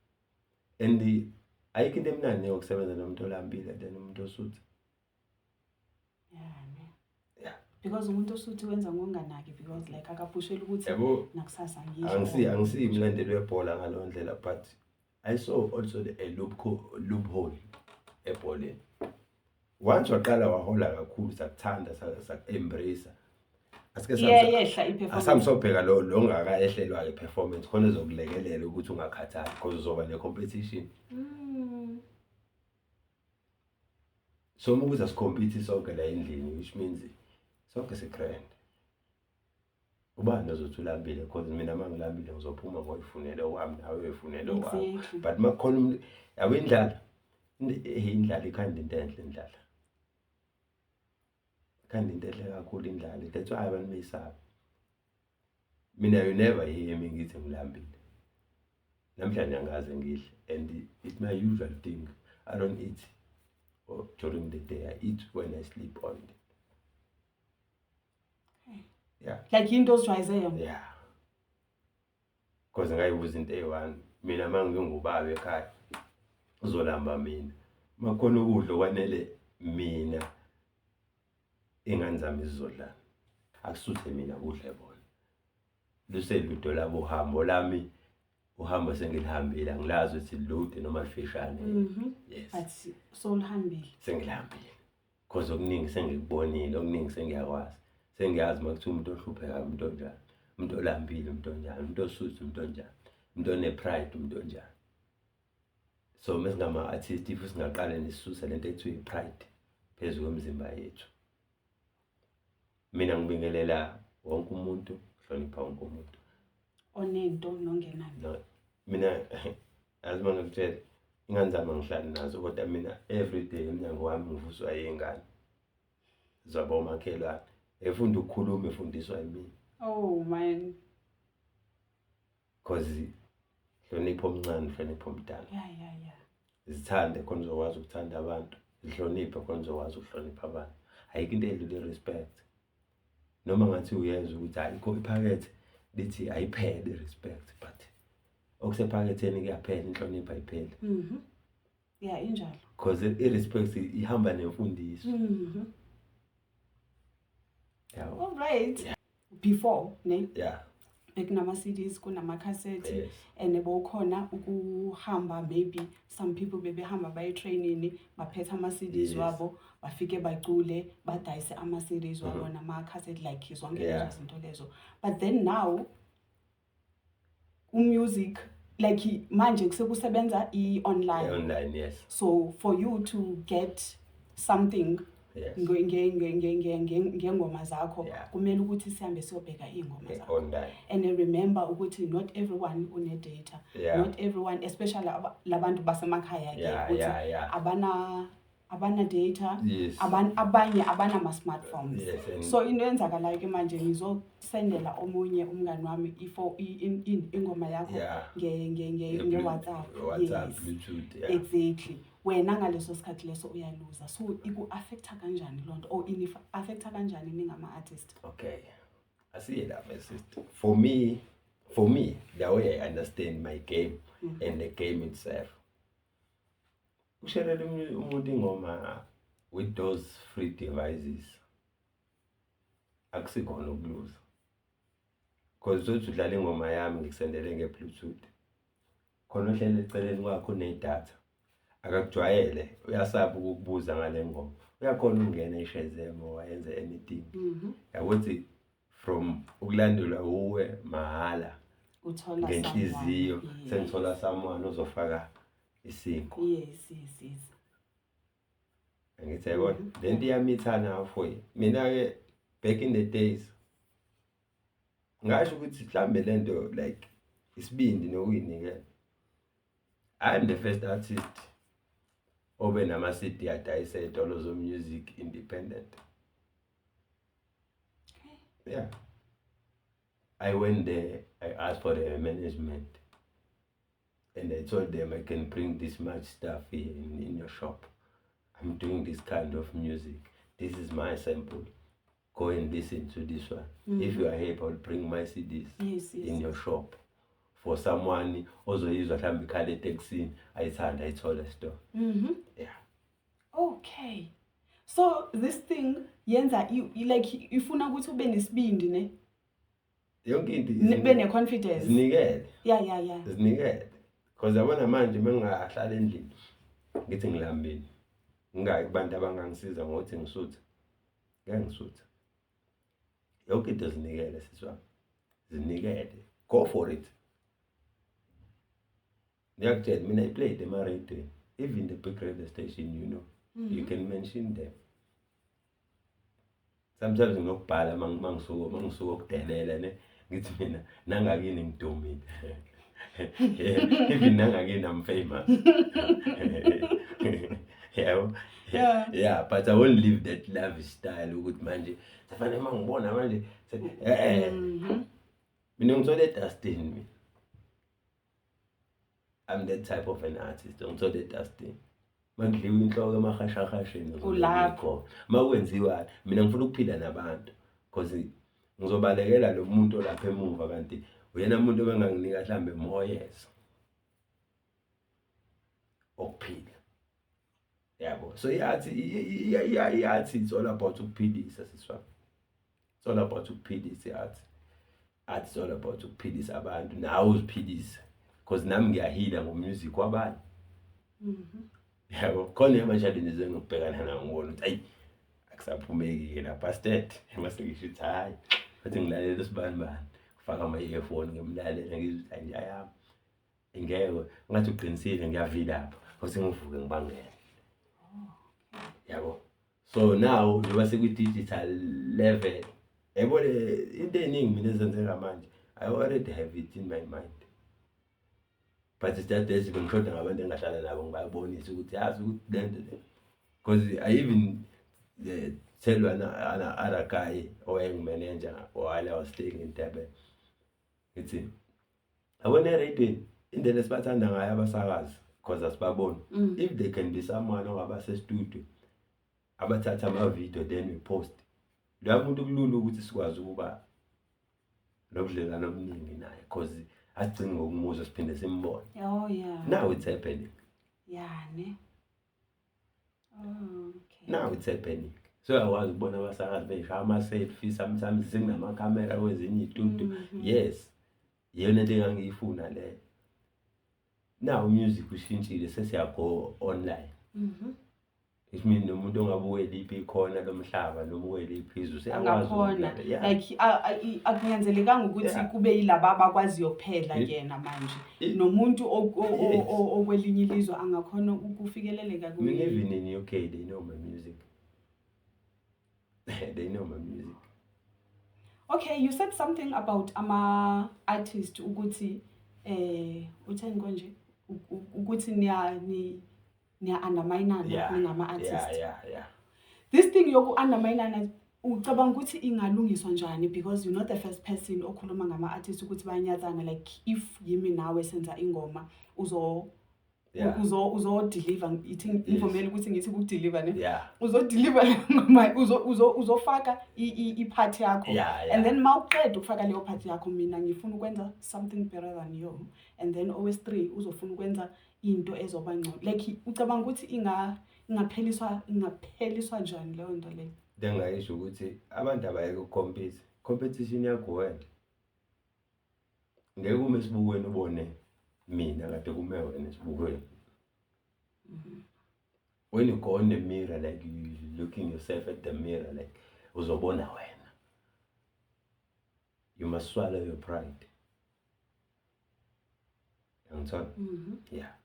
And ayikho into emnandi njengokusebenza nomuntu olambile than umuntu osuthe. Yeah, ne. Yeah. Because umuntu osuthi wenza ngokunganaki, because like akaphusheli ukuthi Yabo, nakusasa ngidle. Angisi umlandeli webhola ngaleyo ndlela, but I saw also a loophole ebholeni. Once waqala wahola kakhulu, sakuthanda, saku-embrace, asike Iyayehla i-performance. Asamsobheka lo ngaka ehlelwa performance khona ezokulekelela ukuthi ungakhathali, because uzoba ne-competition. So uma ukuze si-compete sonke la endlini, which means sonke si-grand, ubani ozothi ulambile? Because mina uma ngilambile ngizophuma ngoyifunele okwami, nawe uyoyifunela okwakho. But uma kukhona umuntu, yabo, indlala, indlala ikhanda into enhle, indlala ikhanda into enhle kakhulu indlala. That's why abantu beyisaba. Mina, you never hear me ngithi ngilambile. Namhlanje angaze ngidle, and it's my usual thing. I don't eat during the day. I eat when I sleep only. Yeah. Like into ozijwayeze yona. Yeah, because ngayibuza into eyi-one mina, uma ngingubaba ekhaya uzolamba mina, makhona ukudla okwanele mina, iy'ngane zami zizodlala, akusuthe mina, kudle bona, luseludo labo uhambo lami, uhambo sengilihambile, angilazi ukuthi lude noma lifishane. Yes. But sowulihambile. Sengilihambile, cause okuningi sengikubonile, okuningi sengiyakwazi, sengiyazi uma kuthiwa umuntu ohluphekayo umuntu onjani, umuntu olambile umuntu onjani, umuntu osuthi umuntu onjani, umuntu one-pride umuntu onjani. So uma singama-artist, if singaqale nisisuse lento ekuthiwa i-pride phezu kwemizimba yethu. Mina ngibingelela wonke umuntu, hlonipha wonke umuntu. Onento nongenanto. No, mina yazi uma ngikutshela, ingane zami angihlali nazo, kodwa mina every day emnyango wami ngivuswa yiy'ngane zabomakhelwane efunda ukukhuluma, efundiswa yimina. Oh man. Cause hlonipha omncane, hlonipha omdala. Zithande khona uzokwazi ukuthanda abantu, zihloniphe khona uzokwazi ukuhlonipha abantu. Ayikho into edlula i-respect. Noma ngathi uyezwa ukuthi ayikho iphakethe lithi ayiphele i-respect, but okusephaketheni kuyaphela, inhlonipho ayipheli. Yeah, injalo. Because i-respect ihamba nemfundiso. Yabo. All right. Before, ne? Yeah. Bekunama CDs, kunamakhasethi, and bowukhona ukuhamba, maybe some people bebehamba baye training, baphethe ama CDs wabo, bafike bacule, badayise ama CDs wabo namakhasethi, like zonke lezo zinto lezo. But then now umusic, like manje kusekusebenza i-online. Yeah, online, yes. So for you to get something ngengoma zakho, kumele ukuthi sihambe siyobheka iy'ngoma zakho. Online. And remember ukuthi not everyone une-data. Not everyone, especially labantu basemakhaya ke, ukuthi abana data, abanye abanama-smartphones. Yes, and So into eyenzakalayo ke manje, ngizosendela omunye umngani wami ingoma yakho nge-WhatsApp. WhatsApp, Yes. Bluetooth, yeah. Exactly. Wena ngaleso sikhathi leso uyaluza. So iku-affecta kanjani loo nto, or ini-affecta kanjani ningama-artist? Okay. Asiye lapha, sister. For me, the way I understand my game and the game itself. Usherela umuntu ingoma with those free devices akusikhona ukuluza. Because uzothi udlala ingoma yami, ngikusendele nge-Bluetooth. Khona ohleli eceleni kwakho une-data. Akakujwayele, uyasaba ukukubuza ngale ngoma. Uyakhona ukungena eShazam or ayenze anything. Yakuthi from ukulandelwa uwe mahhala uthola ngenhliziyo, someone. Yes. sengithola someone ozofaka isinkwa. Yes. Angithi yabona le nto iyamithana halfway. Mina-ke back in the days ngasho ukuthi mhlambe le nto like isibindi nokuyinikela. I'm the first artist obe nama-CD adayisa ey'tolo zo-music independent. Yeah. I went there, I asked for the management, and I told them I can bring this much stuff here in your shop. I'm doing this kind of music. This is my sample. Go and listen to this one. If you are happy, I'll bring my CDs in your shop. For someone ozoyizwa mhlawumbe ikhala etekisini, ayithanda, ayithole esitolo. Yeah. Okay. So this thing Yenza like ifuna ukuthi ube nesibindi, ne? Yonke into Ube ne-confidence. Zinikele. Yeah. Zinikele. Because yabona manje mengingahlala endlini ngithi ngilambile, ngingayi kubantu abangangisiza ngokuthi ngisuthe, ngeke ngisuthe. Yonke into zinikele, sisi wami, zinikele, go for it. Ngiyakutshela mina, I played ema-radioweni, even the big radio station. You can mention them. Sometimes nginokubhala mangisuka ukudelela, ne, ngithi mina nangakini ngidumile, even nangakini I'm famous, yabo. Yeah, but I won't live that lavish style ukuthi manje sefanele uma ngibona manje mina ngithole e-dustini. Mina I'm that type of an artist, ngithole e-dustini makudliwa inhloko emahashahasheni. Ulapho. Uma kwenziwa, mina ngifuna ukuphila nabantu because ngizobalekela lo muntu olapha emuva, kanti uyena muntu obenganginika mhlambe more years okuphila, yabo. So yathi i-art, it's all about ukuphilisa, sisi wami. It's all about ukuphilisa i-art. Art is all about ukuphilisa abantu, nawe uziphilise, because nami ngiya-heala ngo-music wabanye, yabo. Khona ama-challenges engikubhekana nawo, ngibona ukuthi ayi, akusaphumeki-ke lapha sted, mase ngisho ukuthi hhayi, futhi ngilalela usibani bani, ngifaka ama-earphone, ngimlalela, ngizwe ukuthi hayi ayami ngeke ngathi uqinisile, ngiyavilapha futhi ngivuke ngibangele, yabo. So now njengoba sekwi-digital level, yabo, le into ey'ningi mina ezenzeka manje, I already have it in my mind, but it's just that bengishoda ngabantu engahlala nabo ngibabonise ukuthi yazi ukuthi le nto le, because I even tell one other guy owayengi-manager while I was staying in Durban, ngithi yabona ereyidweni indlela esibathanda ngayo abasakazi, because asibaboni. If there can be someone ongaba se-studio abathatha ama-video, then we post loya muntu, kulula ukuthi sikwazi ukuba nobudlelwano obuningi naye, because asigcini ngokumuzwa, siphinde simbone. Now it's happening. Yeah, ne. Oh, okay. Now it's happening. So uyakwazi ukubona abasakazi beyishaya ama-selfie, sometimes sekunamakhamera kwezinye iy'studio. Yes, iyona into engangiyifuna leyo. Now music ushintshile, sesiya-go online. It mean nomuntu ongabe ukweliphi ikhona lomhlaba noma ukweliphi izwe useyakwazi Angakhona. ukulalela. Yeah. Like akunyanzelekanga ukuthi kube yilaba abakwaziyo kuphela yena manje. Nomuntu okwelinye ilizwe angakhona ukufikeleleka. Mina even in UK they know my music. They know my music. Okay, you said something about ama artist ukuthi utheni konje, ukuthi niya undermine ningama artist. Yeah. This thing yoku undermine, ucabanga ukuthi ingalungiswa njani? Because you're not the first person okhuluma ngama artist ukuthi bayanyathana. Like if yimi nawe senza ingoma, uzo uzo deliver, ithi ngivumele ukuthi ngithi ku deliver, ne? Yeah. Uzo deliver le ngoma, uzo uzofaka i part yakho. And then mawuqeda ukufaka leyo part yakho, mina ngifuna ukwenza something better than you, and then OS3 uzofuna ukwenza into ezoba ngcono. Like ucabanga ukuthi ingapheliswa njani leyo nto leyo? Ngingayisho ukuthi abantu abayeke uku-compete. Competition yakho wena. Ngeke ume esibukweni ubone mina kade kume wena esibukweni. When you go on the mirror, like you looking yourself at the mirror, like uzobona wena. You must swallow your pride. Angithola? Mhm. Yeah.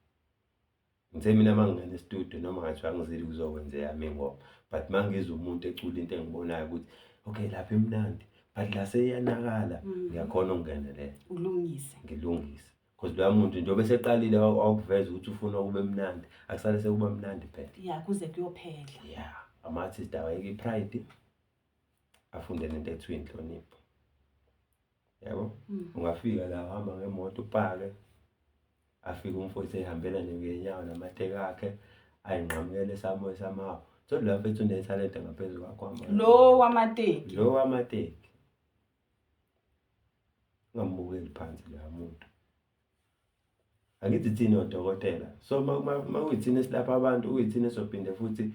Ngithe mina mangingena e-studio, noma ngathiwa angizili kuzokwenza eyami ingoma, but mangizwa umuntu ecula into engibonayo ukuthi okay, lapha imnandi, but la seyanakala, ngiyakhona ukungenelela. Ulungise. Ngilungise. Because loya muntu njengoba eseqalile wakuveza ukuthi ufuna kube mnandi, akusale sekuba mnandi phela. Yeah, kuze kuyophela. Yeah, ama-artist awayeke i-pride, afunde nento ekuthiwa inhlonipho. Yabo? Ungafika la uhamba ngemoto upake, afike umfowethu ehambela nje ngenyawo namateki akhe, ayinqamukele somewhere somehow. So lo mfethu unethalente ngaphezu kwakho hamba. Lo wamateki. Lo wamateki. Ungambukeli phansi loya muntu. Angithi thina odokotela. So ma kuyithina esilapha abantu, kuyithina esophinde futhi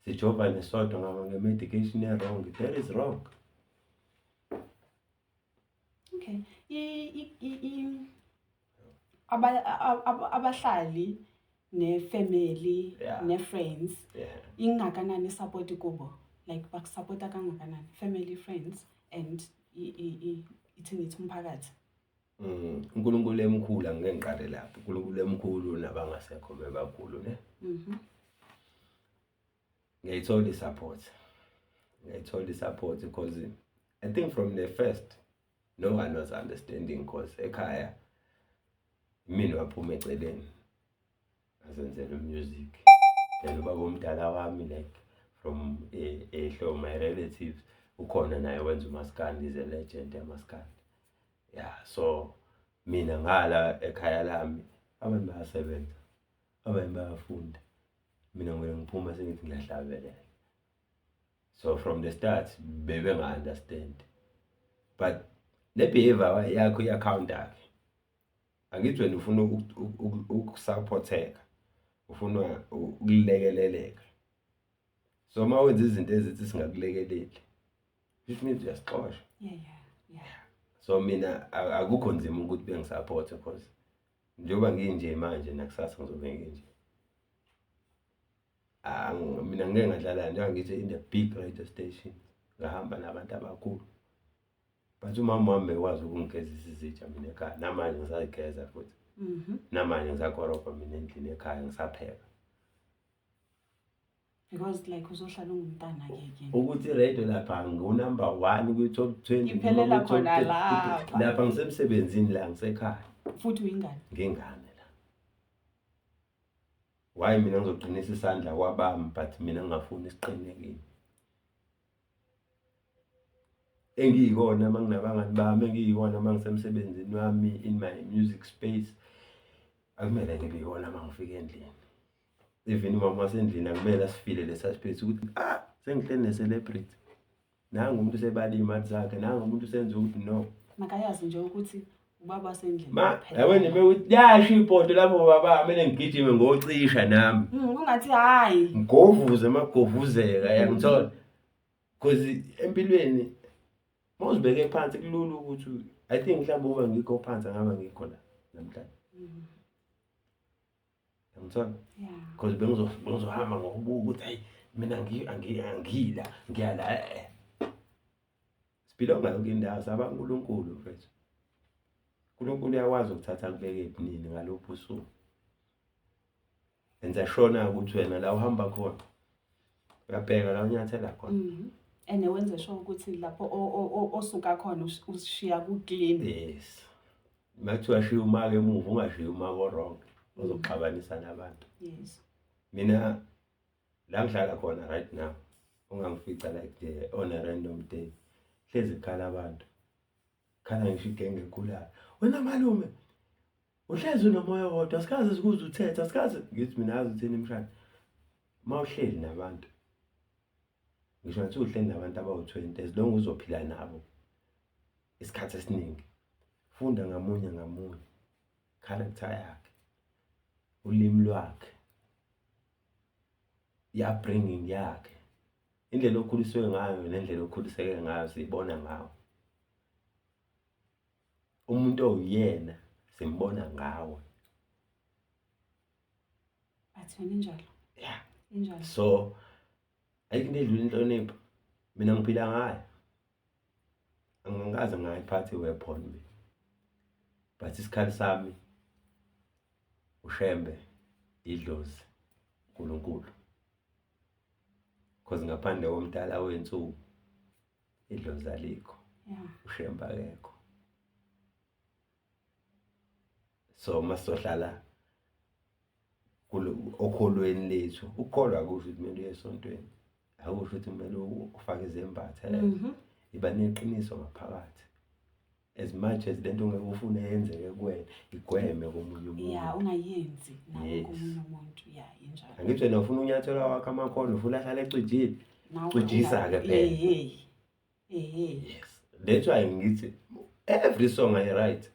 Sijovane sodwa ngaba nge-medication e-wrong. That is wrong. Okay. I abahlali ne-family ne-friends ingakanani support kubo, like bakusupporta kangakanani, family, friends and ithini ithi umphakathi? uNkulunkulu emkhulu, angike ngiqale lapho. uNkulunkulu emkhulu nabangasekho bebakhulu ne. Ngiyayithola i-support. Ngiyayithola i-support because I think from the first no one was understanding, because ekhaya mina waphuma eceleni azenzela music. Then ubaba omdala wami, like from ehlo my relatives, ukhona naye wenza umaskandi, is a legend yamaskandi. Yeah, so mina ngala ekhaya lami abantu bayasebenza, abanye bayafunda, mina ngivele ngiphuma sengithi ngiyahlabelela. So from the start bebenga-understand, but le behavior yakho iya-counter-ke. Angithi wena ufuna ukusupporteka, ufuna ukulekeleleka, so uma wenza izinto ezithi singakulekeleli, which means uyasixosha. So mina akukho nzima ukuthi bengisupporte, because njengoba nginje manje nakusasa ngizobe nginje. Mina ngike ngadlala, njengoba ngithi, in the big radio station, ngahamba nabantu abakhulu, but umama wami bekwazi ukungigezisa izitsha mina ekhaya. Namanje ngisayigeza futhi. Namanje ngisakorobha mina endlini ekhaya, ngisapheka. Because like uzohlala ungumntana-ke ke. Ukuthi i-radio lapha ngu-number one kwi-top 20. Iphelela noma kwi-top khona 30. Lapha. Lapha ngisemsebenzini, la ngisekhaya. Futhi uyingane. Ngingane la. Why mina ngizoqinisa isandla kwabami, but mina ngingafuni isiqine kimi? Engiyikona uma nginabangani bami, engiyikona uma ngisemsebenzini wami in my music space, akumele ngibe yikona uma ngifika endlini. Even umama wasendlini akumele asifile lesa space ukuthi ah, sengihleli ne-celebrity, nangu umuntu usebala iy'mali zakhe, nangu umuntu usenza ukuthi no. Makayazi nje ukuthi ubaba wasendlini Ma kuphela. yabona nje ukuthi yasho ibhodo lapho, baba, kumele ngigijime ngocisha nami. Ungathi hayi. Ngigovuze magovuzeka, yangithola, because empilweni mawuzibeke phansi kulula ukuthi, I think mhlawumbe uba ngikho phansi angaba ngikho la namhlanje, yangithola, because bengizohamba ngokubuka ukuthi hayi, mina angila ngiyala sibhilonga yonke indawo, sabaNkulunkulu mfethu. uNkulunkulu uyakwazi ukuthatha kubeke ebunini ngalophu usuku, enza shona ukuthi wena la uhamba khona uyabheka la unyathela khona. And wenze sure ukuthi lapho osuka khona usishiya ku-clean. Yes, makuthiwa shiya umaka emuva, ungashiyi umaka o-wrong ozokuxabanisa nabantu. Mina la ngihlala khona right now, ungangifica like nje on a random day, hlezi kukhala abantu, khala ngisho igenge ekhulayo, "Wena malume uhlezi unomoya wodwa, asikaze sikuze uthethe, asikaze." Ngithi mina, "Yazi uthini mshana, uma uhleli nabantu, ngisho ngathi uhleli nabantu abawu-20, as long uzophila nabo isikhathi esiningi, funda ngamunye ngamunye character yakhe, ulimi lwakhe, i-upbringing yakhe, indlela okhuliswe ngayo nendlela okhuliseke ngayo. Siyibona ngawo umuntu owuyena, simbona ngawe." But wena injalo. Injalo. So ayikho into edlula inhlonipho. Mina ngiphila ngayo, angikaze ngayiphatha i-weapon mina, but isikhali sami uShembe, idlozi, uNkulunkulu, because ngaphandle komdala wensuku idlozi alikho, uShembe akekho. So masizohlala okholweni lethu, ukukholwa akusho ukuthi kumele uye esontweni, akusho ukuthi kumele ufake izembatho. Iba neqiniso ngaphakathi. As much as lento ongeke ufune yenzeke kuwena, igweme komunye umuntu. Yeah, ungayenzi nawe komunye umuntu. Yeah, injalo. Angithi wena ufuna unyathelwa wakho amakhono, ufuna ahlale ecijile. Nawe Cijisa-ke phela. Hey. Yes, that's why ngithi every song I write,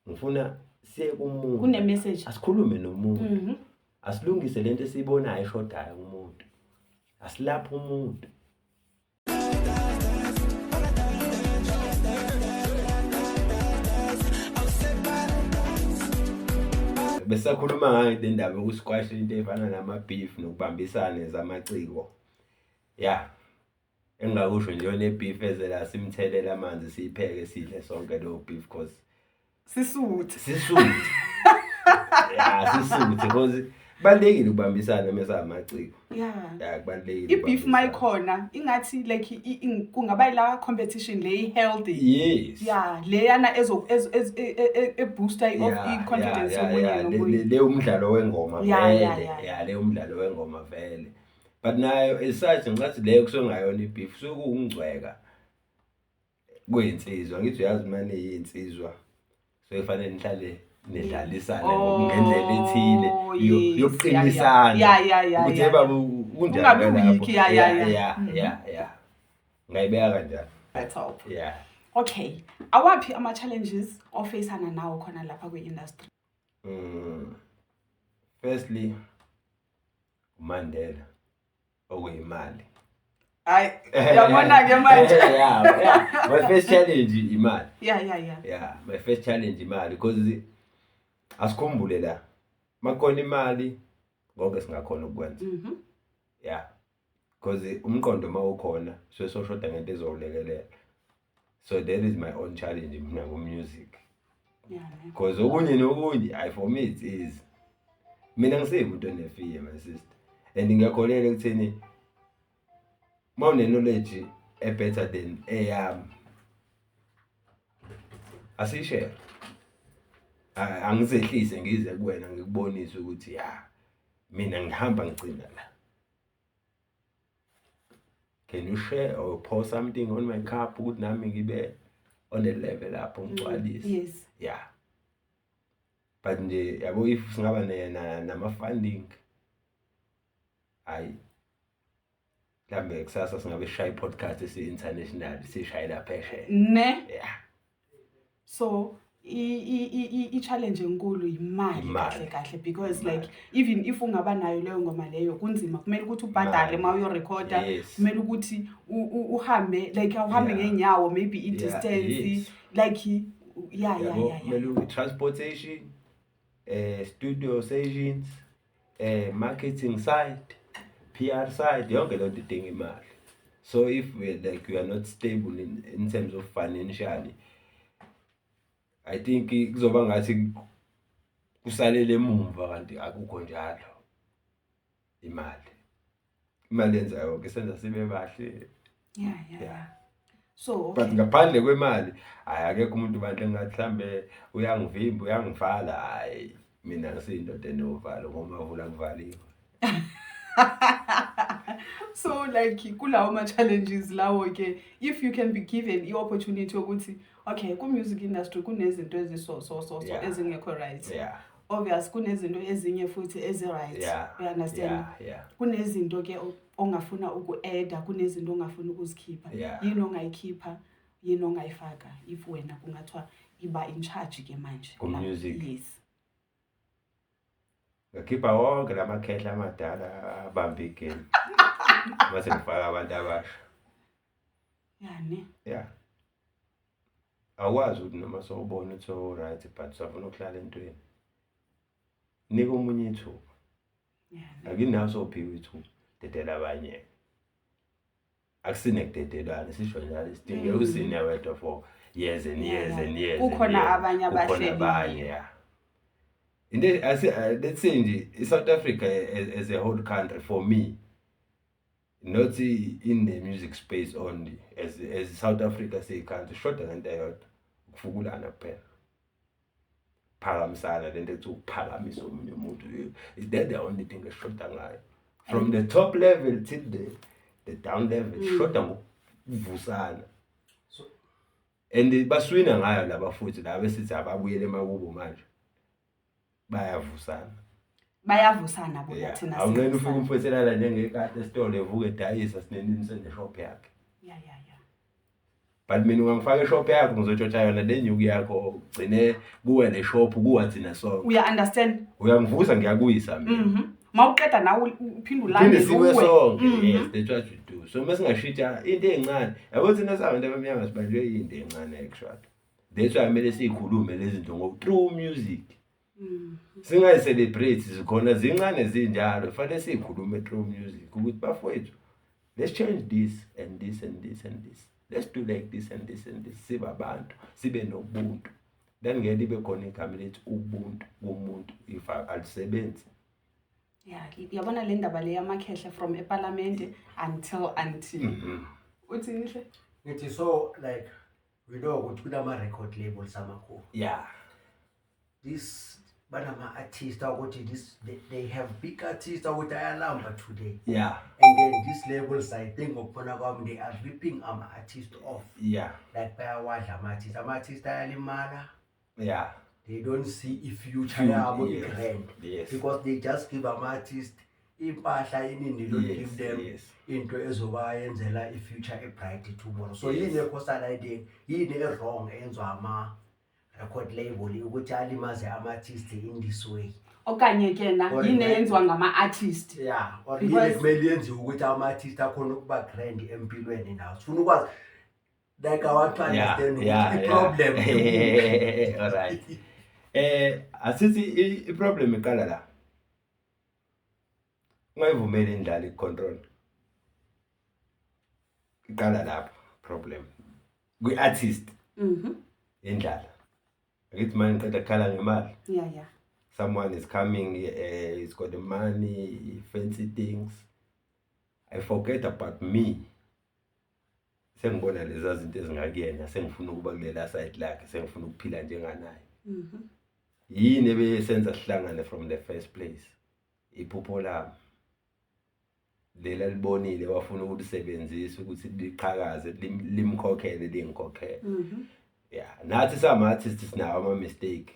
ngifuna siye kumuntu. Kune message. Asikhulume nomuntu. Asilungise lento esiyibonayo eshodayo kumuntu. Asilaphe umuntu. Besakhuluma ngayo le ndaba yokusikwasha into efana nama-beef nokubambisana zamaciko. Ya, engingakusho nje yona i-beef eze la simthelele amanzi, siyipheke, sidle sonke leyo beef, cause Sisuthe. Sisuthe, ya, sisuthe, cause kubalulekile ukubambisana mese amaciko. Ya, kubalulekile. I-beef ukubambisana. Mayikhona ingathi like kungaba yila competition le healthy. Ya, leyana ezo e-booster of i-confidence yomunye nomunye. Le umdlalo wengoma vele. Ya, le umdlalo wengoma vele, but nayo as such ngicathi leyo kusuke kungayona i-beef, kusuke kuwukungcweka kweyinsizwa. Ngithi uyazi, mane iyinsizwa so kufanele nihlale nidlalisane ngendlela ethile yokuqinisana ukuthi hey baba, kunjani Ungabi lapho? weak, ya. Ya, ngayibeka kanjalo. That's all. Yeah. Okay, awaphi ama-challenges ofacana nawo khona lapha kwi-industry? Firstly, uMandela, okuyimali. Hayi, uyabona-ke manje. Yeah, my first challenge imali. ya ya ya Yeah, my first challenge imali, because asikhumbule la makhona imali, konke singakhona ukwenza. Yeah, because umqondo uma ukhona suke soshoda ngento ezowulekelela. So that is my own challenge mina ku-music, Yeah, ne. because okunye nokunye, hayi, for me it's easy. Mina ngisiyi one-fear, my sister, and ngiyakholelwa ekutheni uma une-knowledge e-better than eyami, asiyishare. Angizehlise ngize kuwena ngikubonise ukuthi ya, mina ngihamba ngigcina la. Can you share or pour something on my cup ukuthi nami ngibe on the level lapho ngigcwalise? Yeah, but nje yabo, if singaba nama-funding, hayi, mhlambe kusasa singabe sishaya i-podcast esi-international, siyishayela phesheya. Ne. Yeah. So i-challenge enkulu yimali. Imali. Kahle kahle, because Imali. like even if ungaba nayo leyo ngoma leyo, kunzima, kumele ukuthi ubhadale Imali. uma uyorekhoda. Kumele ukuthi uhambe, like awuhambe ngeenyawo, maybe i-distance, like yeah. Yabo, kumele transportation, studio sessions, marketing side, PR side, yonke lento idinga imali. So if we like we are not stable in terms of financially, I think kuzoba ngathi kusalele emumva, kanti akukho njalo. Imali yenza yonke, senza sibe bahle. Yeah. So But okay. ngaphandle kwemali, hayi, akekho umuntu bandla engathi mhlambe uyangivimba, uyangivala. Hayi, mina ngisiyindoda enovalo, ngoba vula kuvaliwe. So like kulawo ma-challenges lawo ke, if you can be given i-opportunity yokuthi okay, ku-music industry kunezinto eziso so so so ezingekho right, obvious kunezinto ezinye futhi ezi-right, you understand? Yeah. Kunezinto ke ongafuna uku-adda, kunezinto ongafuna ukuzikhipha. Yini ongayikhipha, yini ongayifaka, if wena kungathiwa iba in charge ke manje? Ku-music? Yes. Ngakhipha wonke lamakhehla amadala abambe igame, mase ngifaka abantu abasha. Yani. Yeah, awukwazi ukuthi noma sowubona ukuthi so-right, but usafuna ukuhlala entweni, nika omunye ithuba. Akinawo sowuphiwe ithuba, dedela abanye. Akusine kudedelwana, sisho njalo sidinge usine wedwa for years and years and years and Kukhona years. abanye Kukhona abahleliyo. abanye, ya. Into let's say nje i-South Africa as a whole country, for me, not in the music space only, as South Africa siyi-country, shoda ngento eyodwa, ukufukulana kuphela, phakamisana, lento ethi ukuphakamisa omunye umuntu. Is that the only thing eshoda ngayo, from the top level till the down level? Shoda ngokuvusana. And baswina ngayo laba futhi laba esithi ababuyele emakubo manje, bayavusana. Bayavusana bona. Thina Awunqeni ufike sivusana. umfowethu elala njengekati esitolo, evuka edayisa, sinenini, seneshop yakhe. ya ya ya But mina ungangifaka eshop yakho, ngizotshontsha yona le nyuku yakho, ugcine kuwe le shop, kuwa thina sonke. Uya understand? Uyangivusa, ngiyakuyisa mina. Mawuqeda nawe uphinde Phinde ulandele siwe uwe. sonke. Yes, that's what we do. So masingashintsha into encane, yabo, thina sabantu abamnyama sibanjwe into encane actually. That's why kumele siyikhulume lezi zinto ngo-through music, singayicelebrate zikhona zincane zinjalo. Fanele siyikhulume through music ukuthi, bafowethu, let's change this and this and this and this, let's do like this and this and this, sibe abantu, sibe nobuntu. Then ngeke libe khona igama lethi ubuntu kumuntu if alisebenzi. Yeah, yabona le ndaba le yamakhehla from eParliament until uthini hle? Ngithi, so like, we know ukuthi kunama-record labels amakhulu. This banama-artist ukuthi this they have big artists ukuthi ayalamba today. And then these labels, I think, ngokubona kwami, they are ripping ama-artist off. Like, bayawadla ama-artist, ama-artist ayalimala. They don't see i-future yabo i-grand because they just give ama-artist impahla iningi, don't give them into ezobayenzela i-future e-bright tomorrow. So yini ekhosala iding, yini e-wrong eyenziwa ama-record label ukuthi alimaze ama-artist in this way? Okanye ke na Or yini eyenziwa ngama-artist? Yeah, or yini kumele yenziwe ukuthi ama-artist akhona ukuba grand empilweni nawo? Sifuna ukwazi, like, I want to understand ukuthi i-problem ikuphi. Alright, asithi i-problem iqala la: ungayivumeli indlala ikucontrol. Iqala lapho problem kwi-artist. Indlala, angithi manje ngiqeda kukhala ngemali. Someone is coming, he's got the money, fancy things. I forget about me, sengibona leza zinto ezingakuyena, sengifuna ukuba kulela side lakhe, sengifuna ukuphila njenganaye. Yini ebesenza sihlangane from the first place? Iphupho lami lela libonile, wafuna ukulisebenzisa ukuthi liqhakaze, limkhokhele, lingikhokhele. Yeah, nathi sama-artist sinawo ama-mistake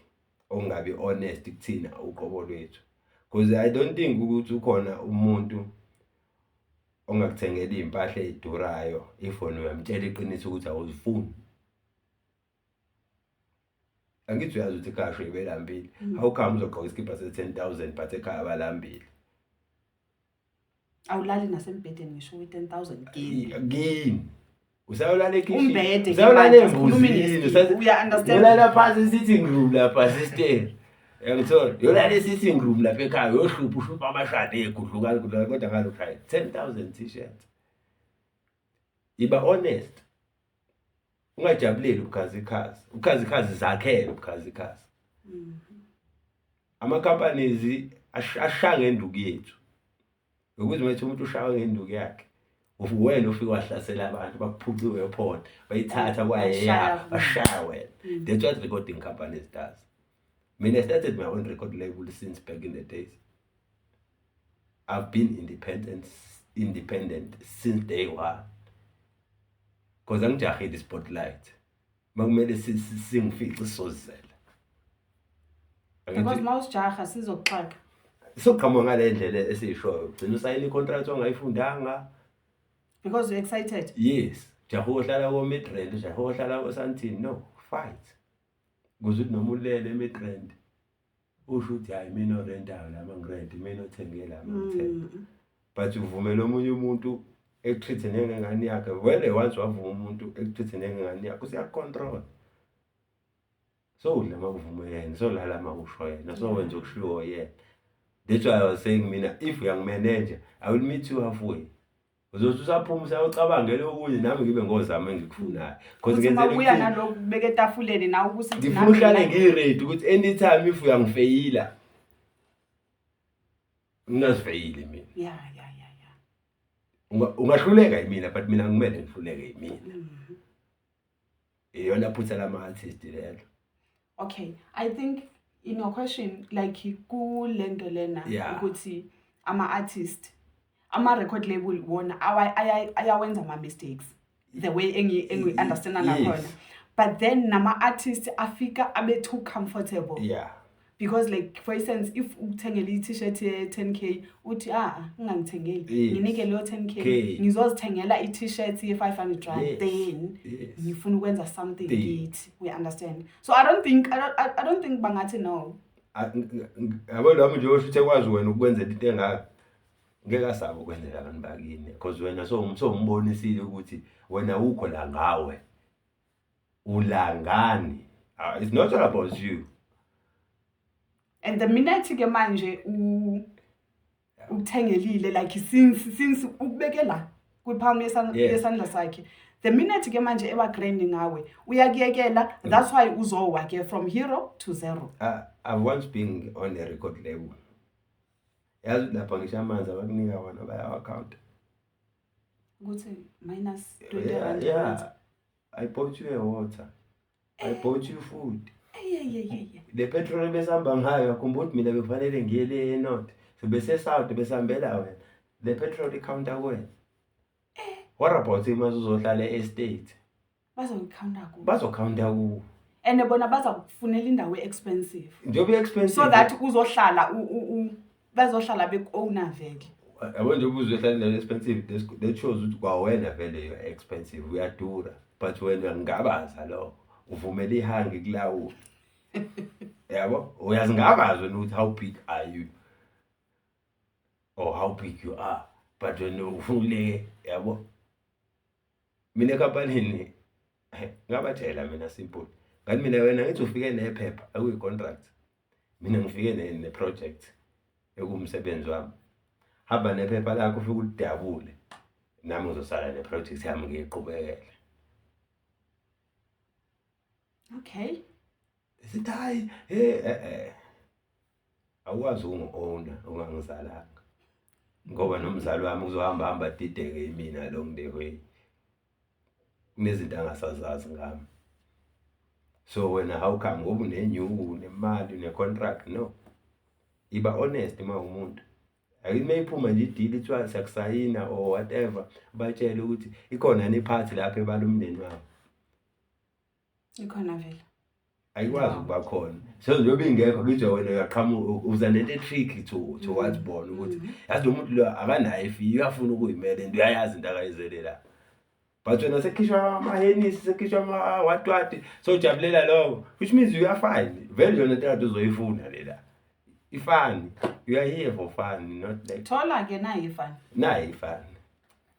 okungabi honest kuthina uqobo lwethu, because I don't think ukuthi ukhona umuntu ongakuthengela iy'mpahla ey'durayo if wena uyamtshela iqiniso ukuthi awuzifuni. Angithi uyazi ukuthi ekhaya sho belambile. How come uzogqoka isikibha se-10,000 but ekhaya balambile? Awulali nasembhedeni ngisho kwi-10,000 kini. Kini usayolala ekhishini. Umbhede ke Usayolala manje, asikhulumi embuzini. ngesikibha. Uya-understand? Uyolala phansi e-sitting room lapha, sister, yangithola, uyolala e-sitting room lapha ekhaya, uyohlupha, uhlupha amashadi egudlukani gudlukani, kodwa ngalo ushaya 10,000 t-shirt. Iba honest, ungajabuleli ubukhazikhazi. Ubukhazikhazi zakhele ubukhazikhazi. Ama-companies ashaya ngenduku yethu, ukuthi manje umuntu ushaywe ngenduku yakhe, wena ufike wahlasela abantu, bakuphuciwe phona, bayithatha Bashaya. Kwayeya, bashaya wena. That's what recording companies does. Mina, I started my own record label since back in the days. I've been independent since day one because angijahile i-spotlight. Makumele singifice, sizozela. Because mawusijaha sizokuxaka. Soqhamuka ngale ndlela esiyishoyo, gcina usayina i-contract ongayifundanga. Because you're excited. Yes, jaha ohlala ko-Midrand, jaha ohlala ko-Sandton. No fight, kuze ukuthi noma ulele eMidrand usho ukuthi hayi, mina orentayo lama ngirente, mina othenge lama ngithenge. But uvumela omunye umuntu ekutreat njengengane yakhe. Vele once wavuma umuntu ekutreat njengengane yakhe, useyakucontrol. So udla makuvume yena, solala makusho yena, so wenza okushiwo yena. That's why I was saying mina, if uyangimanage, I will meet you halfway. Uzothi usaphuma usayocabangela okunye, nami ngibe ngozama engikufunayo because Uthi ngenzela mawubuya ukuthi nalokhu kubeka etafuleni nawe ukuthi ngifuna uhlale ngiready ukuthi anytime if uyangifeyila, ngingazifeyili mina. Yeah. Ungahluleka yimina, but mina ngimele ngihluleke yimina. Iyona phutha lama-artist lelo. Okay, I think in your question, like, kulento lena ukuthi ama-artist, ama-record label wona ayawenza ama-mistakes the way engi-understanda ngakhona, but then nama-artist afika abe too comfortable because, like, for instance, if ukuthengele i-t-shirt ye-10K, uthi, "Ah, ungangithengeli, nginike leyo 10K, K. ngizozithengela i-t-shirt ye-500 rand." Then Ngifuna ukwenza something Thing. kithi, we understand. So I don't think I don't think bangathi no. Yabo, lo nje osho ukuthi ekwazi wena ukwenzela into engaka, ngeke asabe ukwenzela abantu bakini, because wena sowumbonisile ukuthi wena ukho la ngawe, ulangani. Ah, it's not all about you. And the minute ke manje ukuthengelile, like since ukubeke la kwipalm yesandla sakhe, the minute ke manje eba grand ngawe, uyakuyekela. That's why uzowa ke from hero to zero. I've once been on a record label. Yazi ukuthi lapha ngisho amanzi abakunika wona bayawa-counta. Ukuthi minus 20 rand. Yeah. I bought you a water, I bought you food. Hey, hey, hey, hey. Le petrol besihamba ngayo, akhumbula ukuthi mina bekufanele ngiye le enorth, so bese south besihambela wena. Le petrol icounta kuwena. What about uma uzohlala e-estate? Bazoyicounta kuwe. Bazocounta kuwe. And bona baza kufunela indawo e-expensive. Njengoba i-expensive. So that uzohlala bazohlala beku-owner vele. Yabo, njengoba uzohlala endaweni expensive, that shows ukuthi kwawena vele you are expensive, uyadura. But wena ngingabaza lokho, uvumela ihangi kulawula. Yabo, uyazingabaza wena ukuthi how big are you or how big you are, but wena ufuna le, yabo. Mina ekampanini ngabatshela mina simple, ngathi mina, wena ngithi ufike nephepha akuyi-contract, mina ngifike ne-project ekuwumsebenzi wami. Hamba nephepha lakho, ufike ulidabule, nami ngizosala ne-project yami ngiyiqhubekele. Sithi hayi, he awukwazi ukungi-owna ungangizalanga, ngoba nomzali wami uzohamba hamba adideke yimina along the way, kunezinto angasazazi ngami. So wena how come ngoba unenyuku, unemali, une-contract? No, iba honest uma umuntu. Akithi uma iphuma nje i-deal ithiwa siyakusayina or whatever, batshele ukuthi ikhona yini iphathi lapho ebala umndeni wami. Ikhona vele. Ayikwazi ukuba khona. So njengoba ingekho, ngizwa wena uyaqhamuka uza nento e-tricky to towards bona ukuthi yazi lo muntu lo akanayo ifiyo, uyafuna ukuyimela and uyayazi into akayizele la. But wena sekukhishwa ama-Hennessy, sekukhishwa ama-what what, sojabulela lokho, which means you are fine. Vele yona into kade uzoyifuna lela. Ifani. You are here for fun, not like Thola ke nayi ifani. Nayi ifani.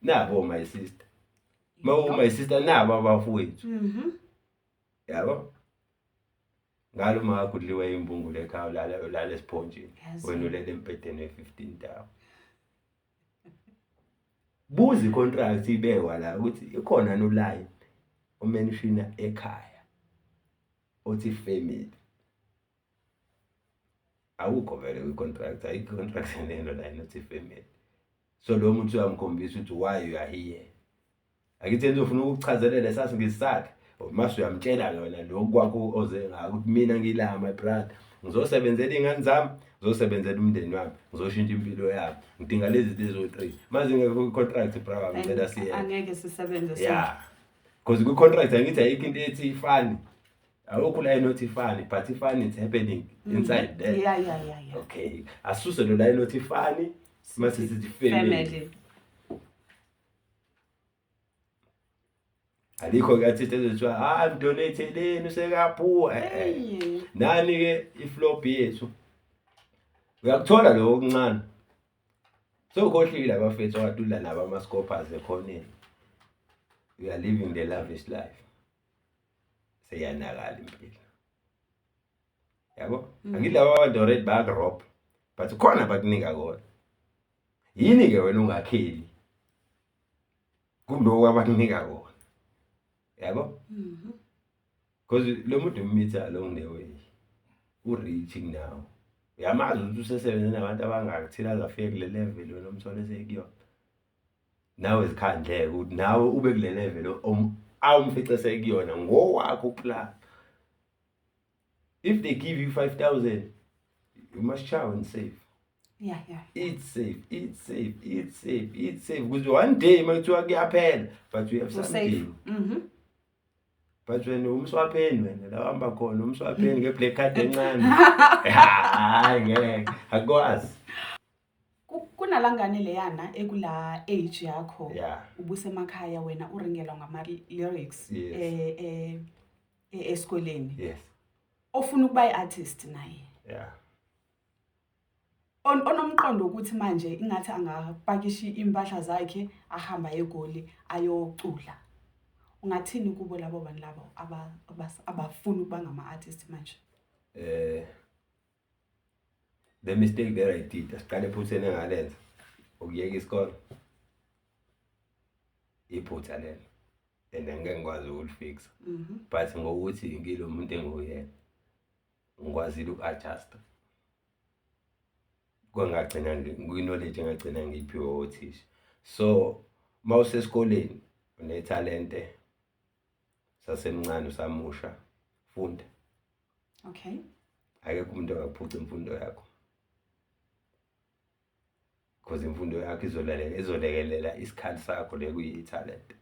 Nabo my sister. Mawu my sister, nabo abafowethu. Yabo? Ngalo uma kudliwe imbungulu ekhaya, ulala ulala esiphonjini. Yazi. Wena ulele embhedeni we-15 tawo. Buza i-contract ibekwa la ukuthi ikhona no line omenshina ekhaya othi family. Awukho vele kwi-contract, ayikho i-contract eneno line othi family. So lo muntu uyamkhombisa ukuthi why you are here. Akithi yena uzofuna ukukuchazelela esasingisi sakhe. Mase uyamtshela yona lokhu kwakho oze ngako ukuthi mina ngila, my brother, ngizosebenzela iy'ngane zami, ngizosebenzela umndeni wami, ngizoshintsha impilo yami. Ngidinga lezi zinto eziwu-three. Mase ingekho kwi-contract, bra, ngicela siyeke. Angeke sisebenze. Yeah. Because kwi-contract angithi ayikho into ethi ifani. Awukho line othi ifani, but ifani it's happening inside there. Okay. Asuse lo line othi ifani, mase sithi family. Family. Alikho ke artist ezothiwa ah, mdonate-leni usekaphuwa. Hey. Nani ke iflop yethu. Uyakuthola lokho okuncane. Sewukhohlile abafethu akadula nabo ama-scopers ekhoneni. You are living the lavish life. Seyanakala impilo. Yabo? Angithi laba abantu already bayakurobha. But khona bakunika kona. Yini ke wena ungakheli kuloko abakunika kona? Yabo? Because lo muntu ummitha along the way. U-rich now. Uyamazi ukuthi usesebenze nabantu abangakuthila aze afike kule level wena umthole sekuyona. Nawe zikhandleke ukuthi nawe ube kule level awumfice sekuyona ngowakho uplan. If they give you 5000, you must chow and save. Eat safe, eat safe, eat safe, eat safe. Because one day makuthiwa kuyaphela, but you have Usafe. something. But wena umswapheni, wena la uhamba khona umswapheni nge-black card encane. Hayi, ngeke, akwazi. Kunalangane leyana ekula age yakho, ubusemakhaya wena uringelwa ngama lyrics esikoleni. Ofuna ukuba i-artist naye. Onomqondo ukuthi manje ingathi angapakisha impahla zakhe ahamba eGoli ayocula. Ungathini kubo labo bantu labo abafuna ukuba ngama-artist manje? The mistake that I did, asiqale ephutheni engalenza, ukuyeka isikole. Iphutha lelo. And angeke ngikwazi ukulifixa. But ngokuthi ngilo muntu enguyena, ngikwazile uku-adjust. Kwangagcina kwi-knowledge engagcina ngiyiphiwe othisha. So mawusesikoleni unethalente, sasemncane usamusha, funda. Akekho umuntu ongakuphuca imfundo yakho. Because imfundo yakho izolekelela isikhali sakho le kuyi-talent.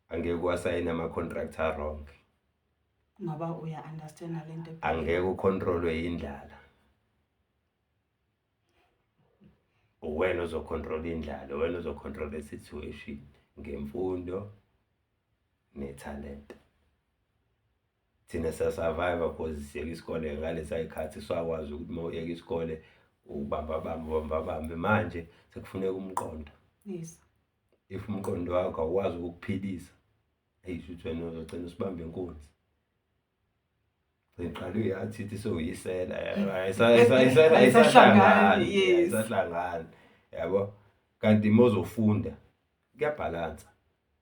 Angeke wasayina ama-contract a-wrong. Ngoba uya understand lento. Angeke ucontrolwe indlala. Uwena ozocontrol indlala, uwena ozocontrol i-situation ngemfundo nethalente. Thina siya-survive because siyeka isikole ngalesa sikhathi, swakwazi ukuthi uma uyeka isikole ubamba bamba ubamba bambe. Manje sekufuneka umqondo. If umqondo wakho awukwazi ukukuphilisa, eyi shuthi wena uzogcina usibamba inkunzi. Ngiqale uyi-artist sewuyisela, ayisahlangani, ayisahlangani, yabo. Kanti uma uzofunda kuyabhalansa,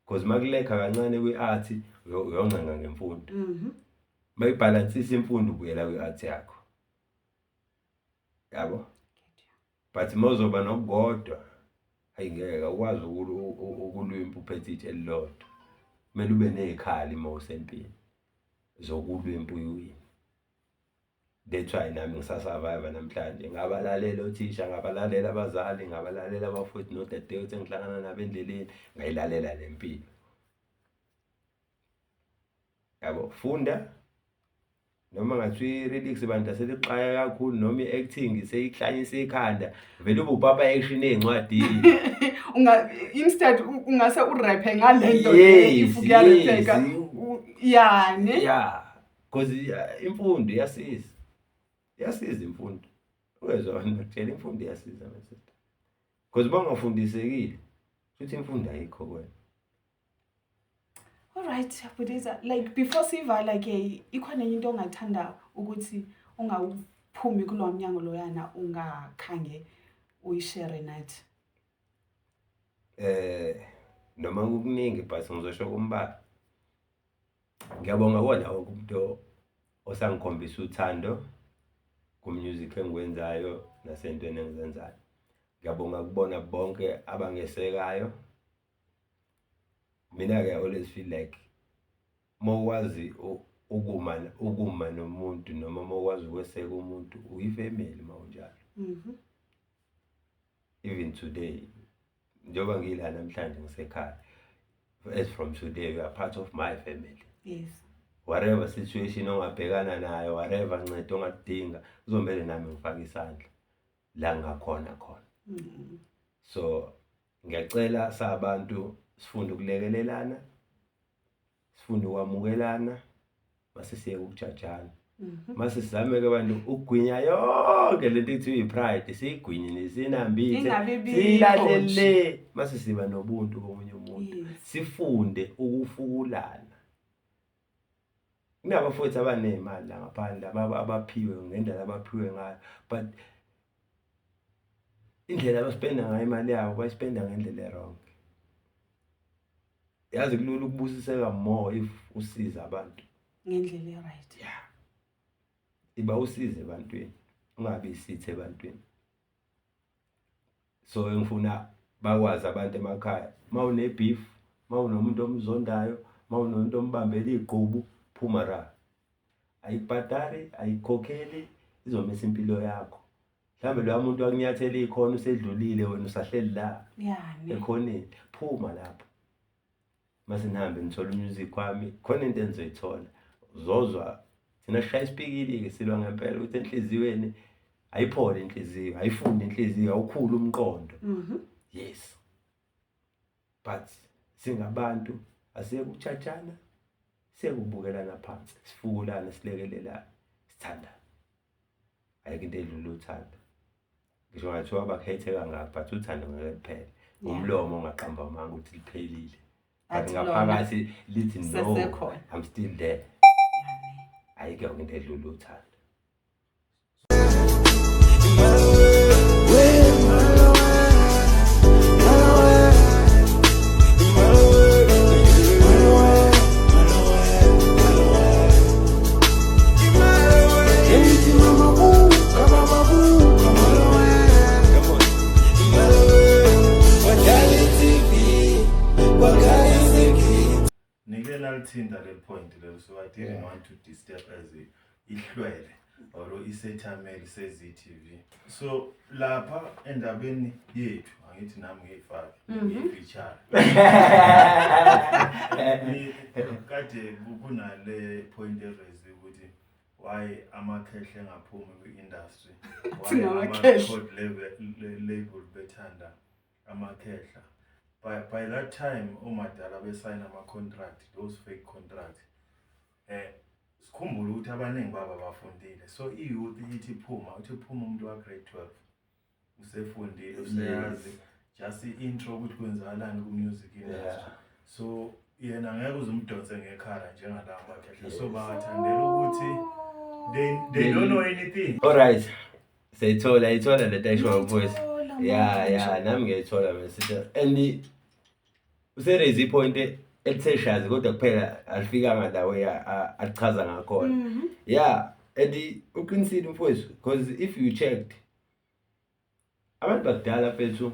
because uma kulekha kancane kwi-art uyoncenga ngemfundo. Uma ibhalansisa imfundo ubuyela kwi-art yakho, yabo. But uma uzoba nokukodwa, hayi ngeke awukwazi ukulwimpa uphethe itshe elilodwa. Kumele ube ney'khali uma usempini zokulwa impi uyiwine. That's why nami ngisa-survive namhlanje. Ngabalalela othisha, ngabalalela abazali, ngabalalela abafowethu nodadewethu engihlangana nabo endleleni, ngayilalela nempilo. Yabo, funda. Noma ngathiwa i-lyrics bantu aselixaka kakhulu, noma i-acting seyihlanyisa ikhanda, vele ube upapa action ey'ncwadini. Unga instead ungase uraphe ngalento le if kuyarapheka. Yani. Yeah, because imfundo iyasiza. Iyasiza imfundo. Ungezwa ngikutshela, imfundo iyasiza my sister. Because uma ungafundisekile, futhi imfundo ayikho kuwena. All right, Budiza, like before sivala ke, ikhona enye into ongathanda ukuthi ungawuphumi kulowa mnyango loyana ungakhange uyishare nathi? Noma kukuningi but ngizosho kumbala. Ngiyabonga kuwona wonke umuntu osangikhombisa uthando ku-music engikwenzayo nasentweni engizenzayo. Ngiyabonga kubona bonke abangesekayo. Mina-ke I always feel like uma ukwazi ukuma nomuntu noma uma ukwazi ukweseka umuntu, uyifamily uma unjalo. Even today, njengoba ngila namhlanje ngisekhaya, as from today you are part of my family. Whatever situation ongabhekana nayo, whatever ncedo ongadinga, kuzomele nami ngifake isandla la ngingakhona khona. So ngiyacela sabantu sifunde ukulekelelana, sifunde ukwamukelana, mase siye ukujajana. Mase sizame ke abantu ukugwinya yonke lento ekuthiwa i-pride, siyigwinye nesinambithe, Ingabi bikho siyilahle nje. le, mase siba nobuntu komunye umuntu. Sifunde ukufukulana. Kunabafowethu abanezimali la ngaphandle abaphiwe ngendlela abaphiwe ngayo, but indlela abaspenda ngayo imali yabo bayispenda ngendlela e-wrong. Yazi kulula ukubusiseka more if usiza abantu ngendlela e-right. Yeah, iba usize ebantwini, ungabi isitha ebantwini. So engifuna bakwazi abantu emakhaya, mawune beef, mawunomuntu omzondayo, mawunomuntu ombambela igqubu, phuma ra. Ayibhadali, ayikhokheli, izomisa impilo yakho. Mhlambe loya muntu wakunyathela ikhona usedlulile, wena usahleli la ekhoneni, phuma lapho. Mase nihambe nithola umusic wami, khona into enizoyithola. Uzozwa thina sishaya isipikili-ke, silwa ngempela ukuthi enhliziyweni Ayiphole inhliziyo, ayifunde inhliziyo, awukhulu umqondo. Yes, but singabantu asiyekujajana, siyekubukelana phansi, sifukulane, silekelelane, sithandane. Ayikho into edlula uthando. Ngisho ngathiwa bakhethe kangaka, but uthando ngeke luphele. Umlomo ongaqamba amanga ukuthi liphelile, but Athi lona ngaphakathi lithi no, sesekhona. I'm still there. Ayikho yonke into edlula uthando. Nike nalithinta leli point lelo, so I didn't want to disturb as ihlwele or isethameli se-ZTV. So lapha endabeni yethu, angithi nami ngiyifake ngiyi-feature. Kade kunale point e-raise ukuthi why amakhehle engaphumi kwi-industry, why Thina amakhehla. ama-record label bethanda amakhehla. By that time omadala besayina ama-contract, those fake contract, sikhumbule ukuthi abaningi babo abafundile. So i-youth ithi phuma, uthi phuma umuntu wa-grade 12 usefundile, useyazi just i-intro ukuthi kwenzakalani ku-music industry. So yena ngeke uze umdonse ngekhala njengalabo makhehla. So bawathandela ukuthi they don't know anything. Alright, siyayithola, ayithola lento ayishoyo mfowethu. Ngiyayithola Ya. manje. Ya, nami ngiyayithola mina sister, and use-raise i-point elithe shazi, kodwa kuphela alifikanga la way alichaza ngakhona. Yeah, and uqinisile mfowethu, because if you checked, abantu bakudala fethu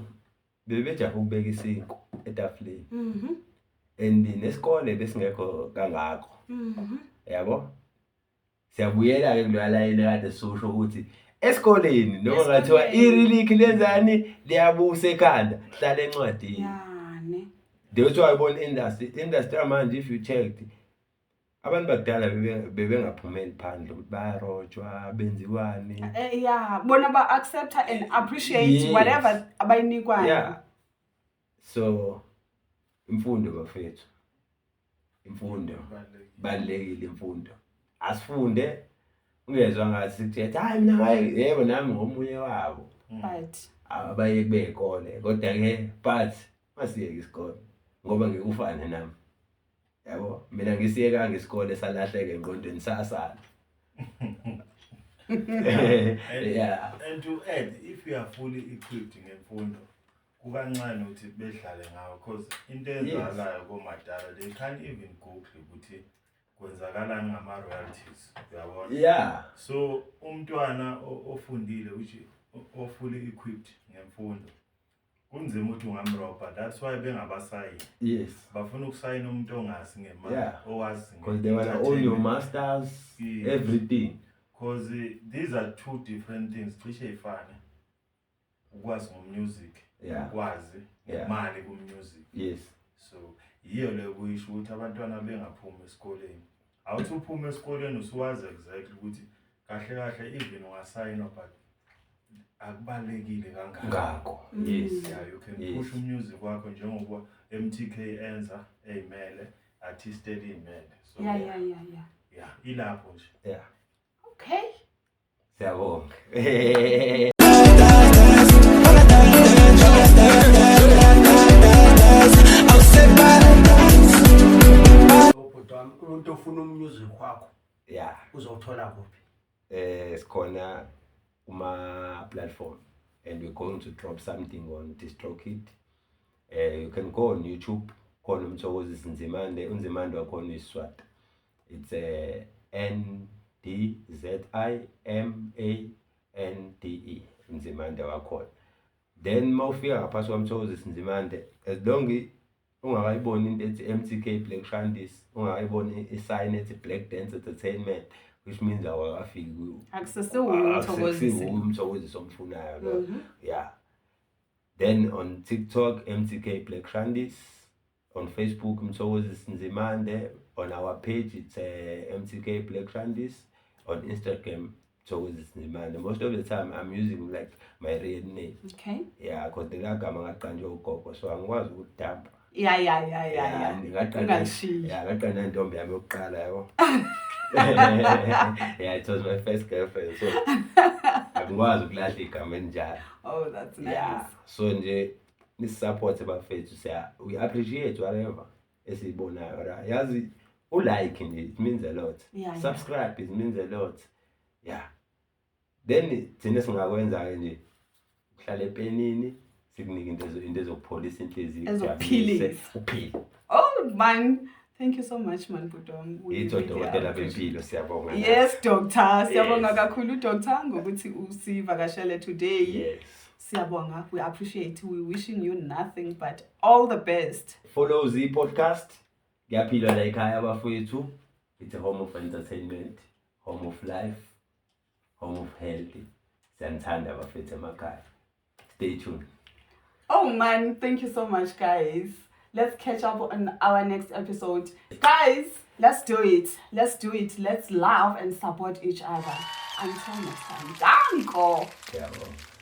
bebejaha ukubeka isinkwa etafuleni and nesikole besingekho kangako. Yabo, siyabuyela-ke kuloya layini kade susho ukuthi esikoleni noma ngathiwa Esikoleni. iriliki lenzani, liyabusa ekhanda, hlala encwadini. Yani. That's why ibona industry yamanje, if you checked, abantu bakudala bebengaphumeli phandle ukuthi bayarojwa, benziwani. Yeah, bona ba accept and appreciate whatever abayinikwayo. Yeah, so imfundo bafethu, imfundo balulekile, imfundo, asifunde. Ungezwa ngathi sikuthetha, hayi mina ngaye, yebo, nami ngomunye wabo But abaye bey'kole, kodwa-ke but masiyeke isikole ngoba ngeke ufane nami, yabo. Mina ngisiyekanga isikole, salahleka engqondweni, sasala. Yeah. And to add, if you are fully equipped ngemfundo, kukancane ukuthi bedlale ngawo, because into eyenzakalayo komadala, they can't even google ukuthi kwenzakalani ngama-royalties, uyabona? So umntwana ofundile, which o-fully equipped ngemfundo, kunzima ukuthi ungamrobha. That's why bengabasayini. Bafuna ukusayina umuntu ongazi ngemali, owazi Because they wanna own your masters, everything. Because these are two different things, cishe ifane, ukwazi ngo-music, ukwazi ngemali ku-music. So yiyo le kuyisho ukuthi abantwana bengaphumi esikoleni. Awuthi uphume esikoleni usuwazi exactly ukuthi kahle kahle even ungasayinwa, but akubalulekile kangako. Ngakho, yes. Yeah, you can push umusic wakho njengoba MTK enza eyimele, artist eliyimele. So yeah, ilapho nje. Okay. Siyabonga. Bhuti wami, umuntu ofuna umusic wakho uzowuthola kuphi? Sikhona kuma platform and we're going to drop something on DistroKid. You can go on YouTube, khona uMthokozisi Nzimande, uNzimande wakhona uyiswati. It's N D Z I M A N D E, Nzimande wakhona. Then mawufika ngaphansi kwaMthokozisi Nzimande, as long ungakayiboni into ethi MTK Black Shanties, ungakayiboni i-sign ethi Black Dance Entertainment, which means awakafiki Akusesiwuye uMthokozisi. Akusesiwuye uMthokozisi omfunayo lo. Yeah, then on TikTok, MTK Black Shanties, on Facebook, Mthokozisi Nzimande, on our page it's MTK Black Shanties, on Instagram. Thokozisi Nzimande. Most of the time I'm using like my real name. Yeah, because lela gama ngaqanjwa ugogo, so angikwazi ukudampa. Yeah. Ungalishiyi. Yeah, ngaqala nentombi yami yokuqala, yabo. Yeah, it was my first girlfriend, so angikwazi ukulahla igama elinjalo. Oh, that's nice. Yeah, so nje nisi-support bafethu, siya we appreciate whatever esiyibonayo la. Yazi, u-like nje, it means a lot. Subscribe, it means a lot. Yeah, then thina singakwenza-ke nje uhlale epenini, sikunike into ezokupholisa inhliziyo. Ezokuphilisa. Uphile. Oh man, thank you so much, man, bhuti wami. We Yithi really odokotela appreciate. bempilo, siyabonga. Yes, doctor. Siyabonga kakhulu, doctor, ngokuthi usivakashele today. Siyabonga. We appreciate. We wishing you nothing but all the best. Follow Z Podcast. Kuyaphilwa la ekhaya bafowethu. It's a home of entertainment, home of life, home of health. Siyanithanda bafethu emakhaya. Stay tuned. Oh man, thank you so much, guys. Let's catch up on our next episode. Guys, let's do it. Let's do it. Let's love and support each other. Until next time. Danko. Siyabonga.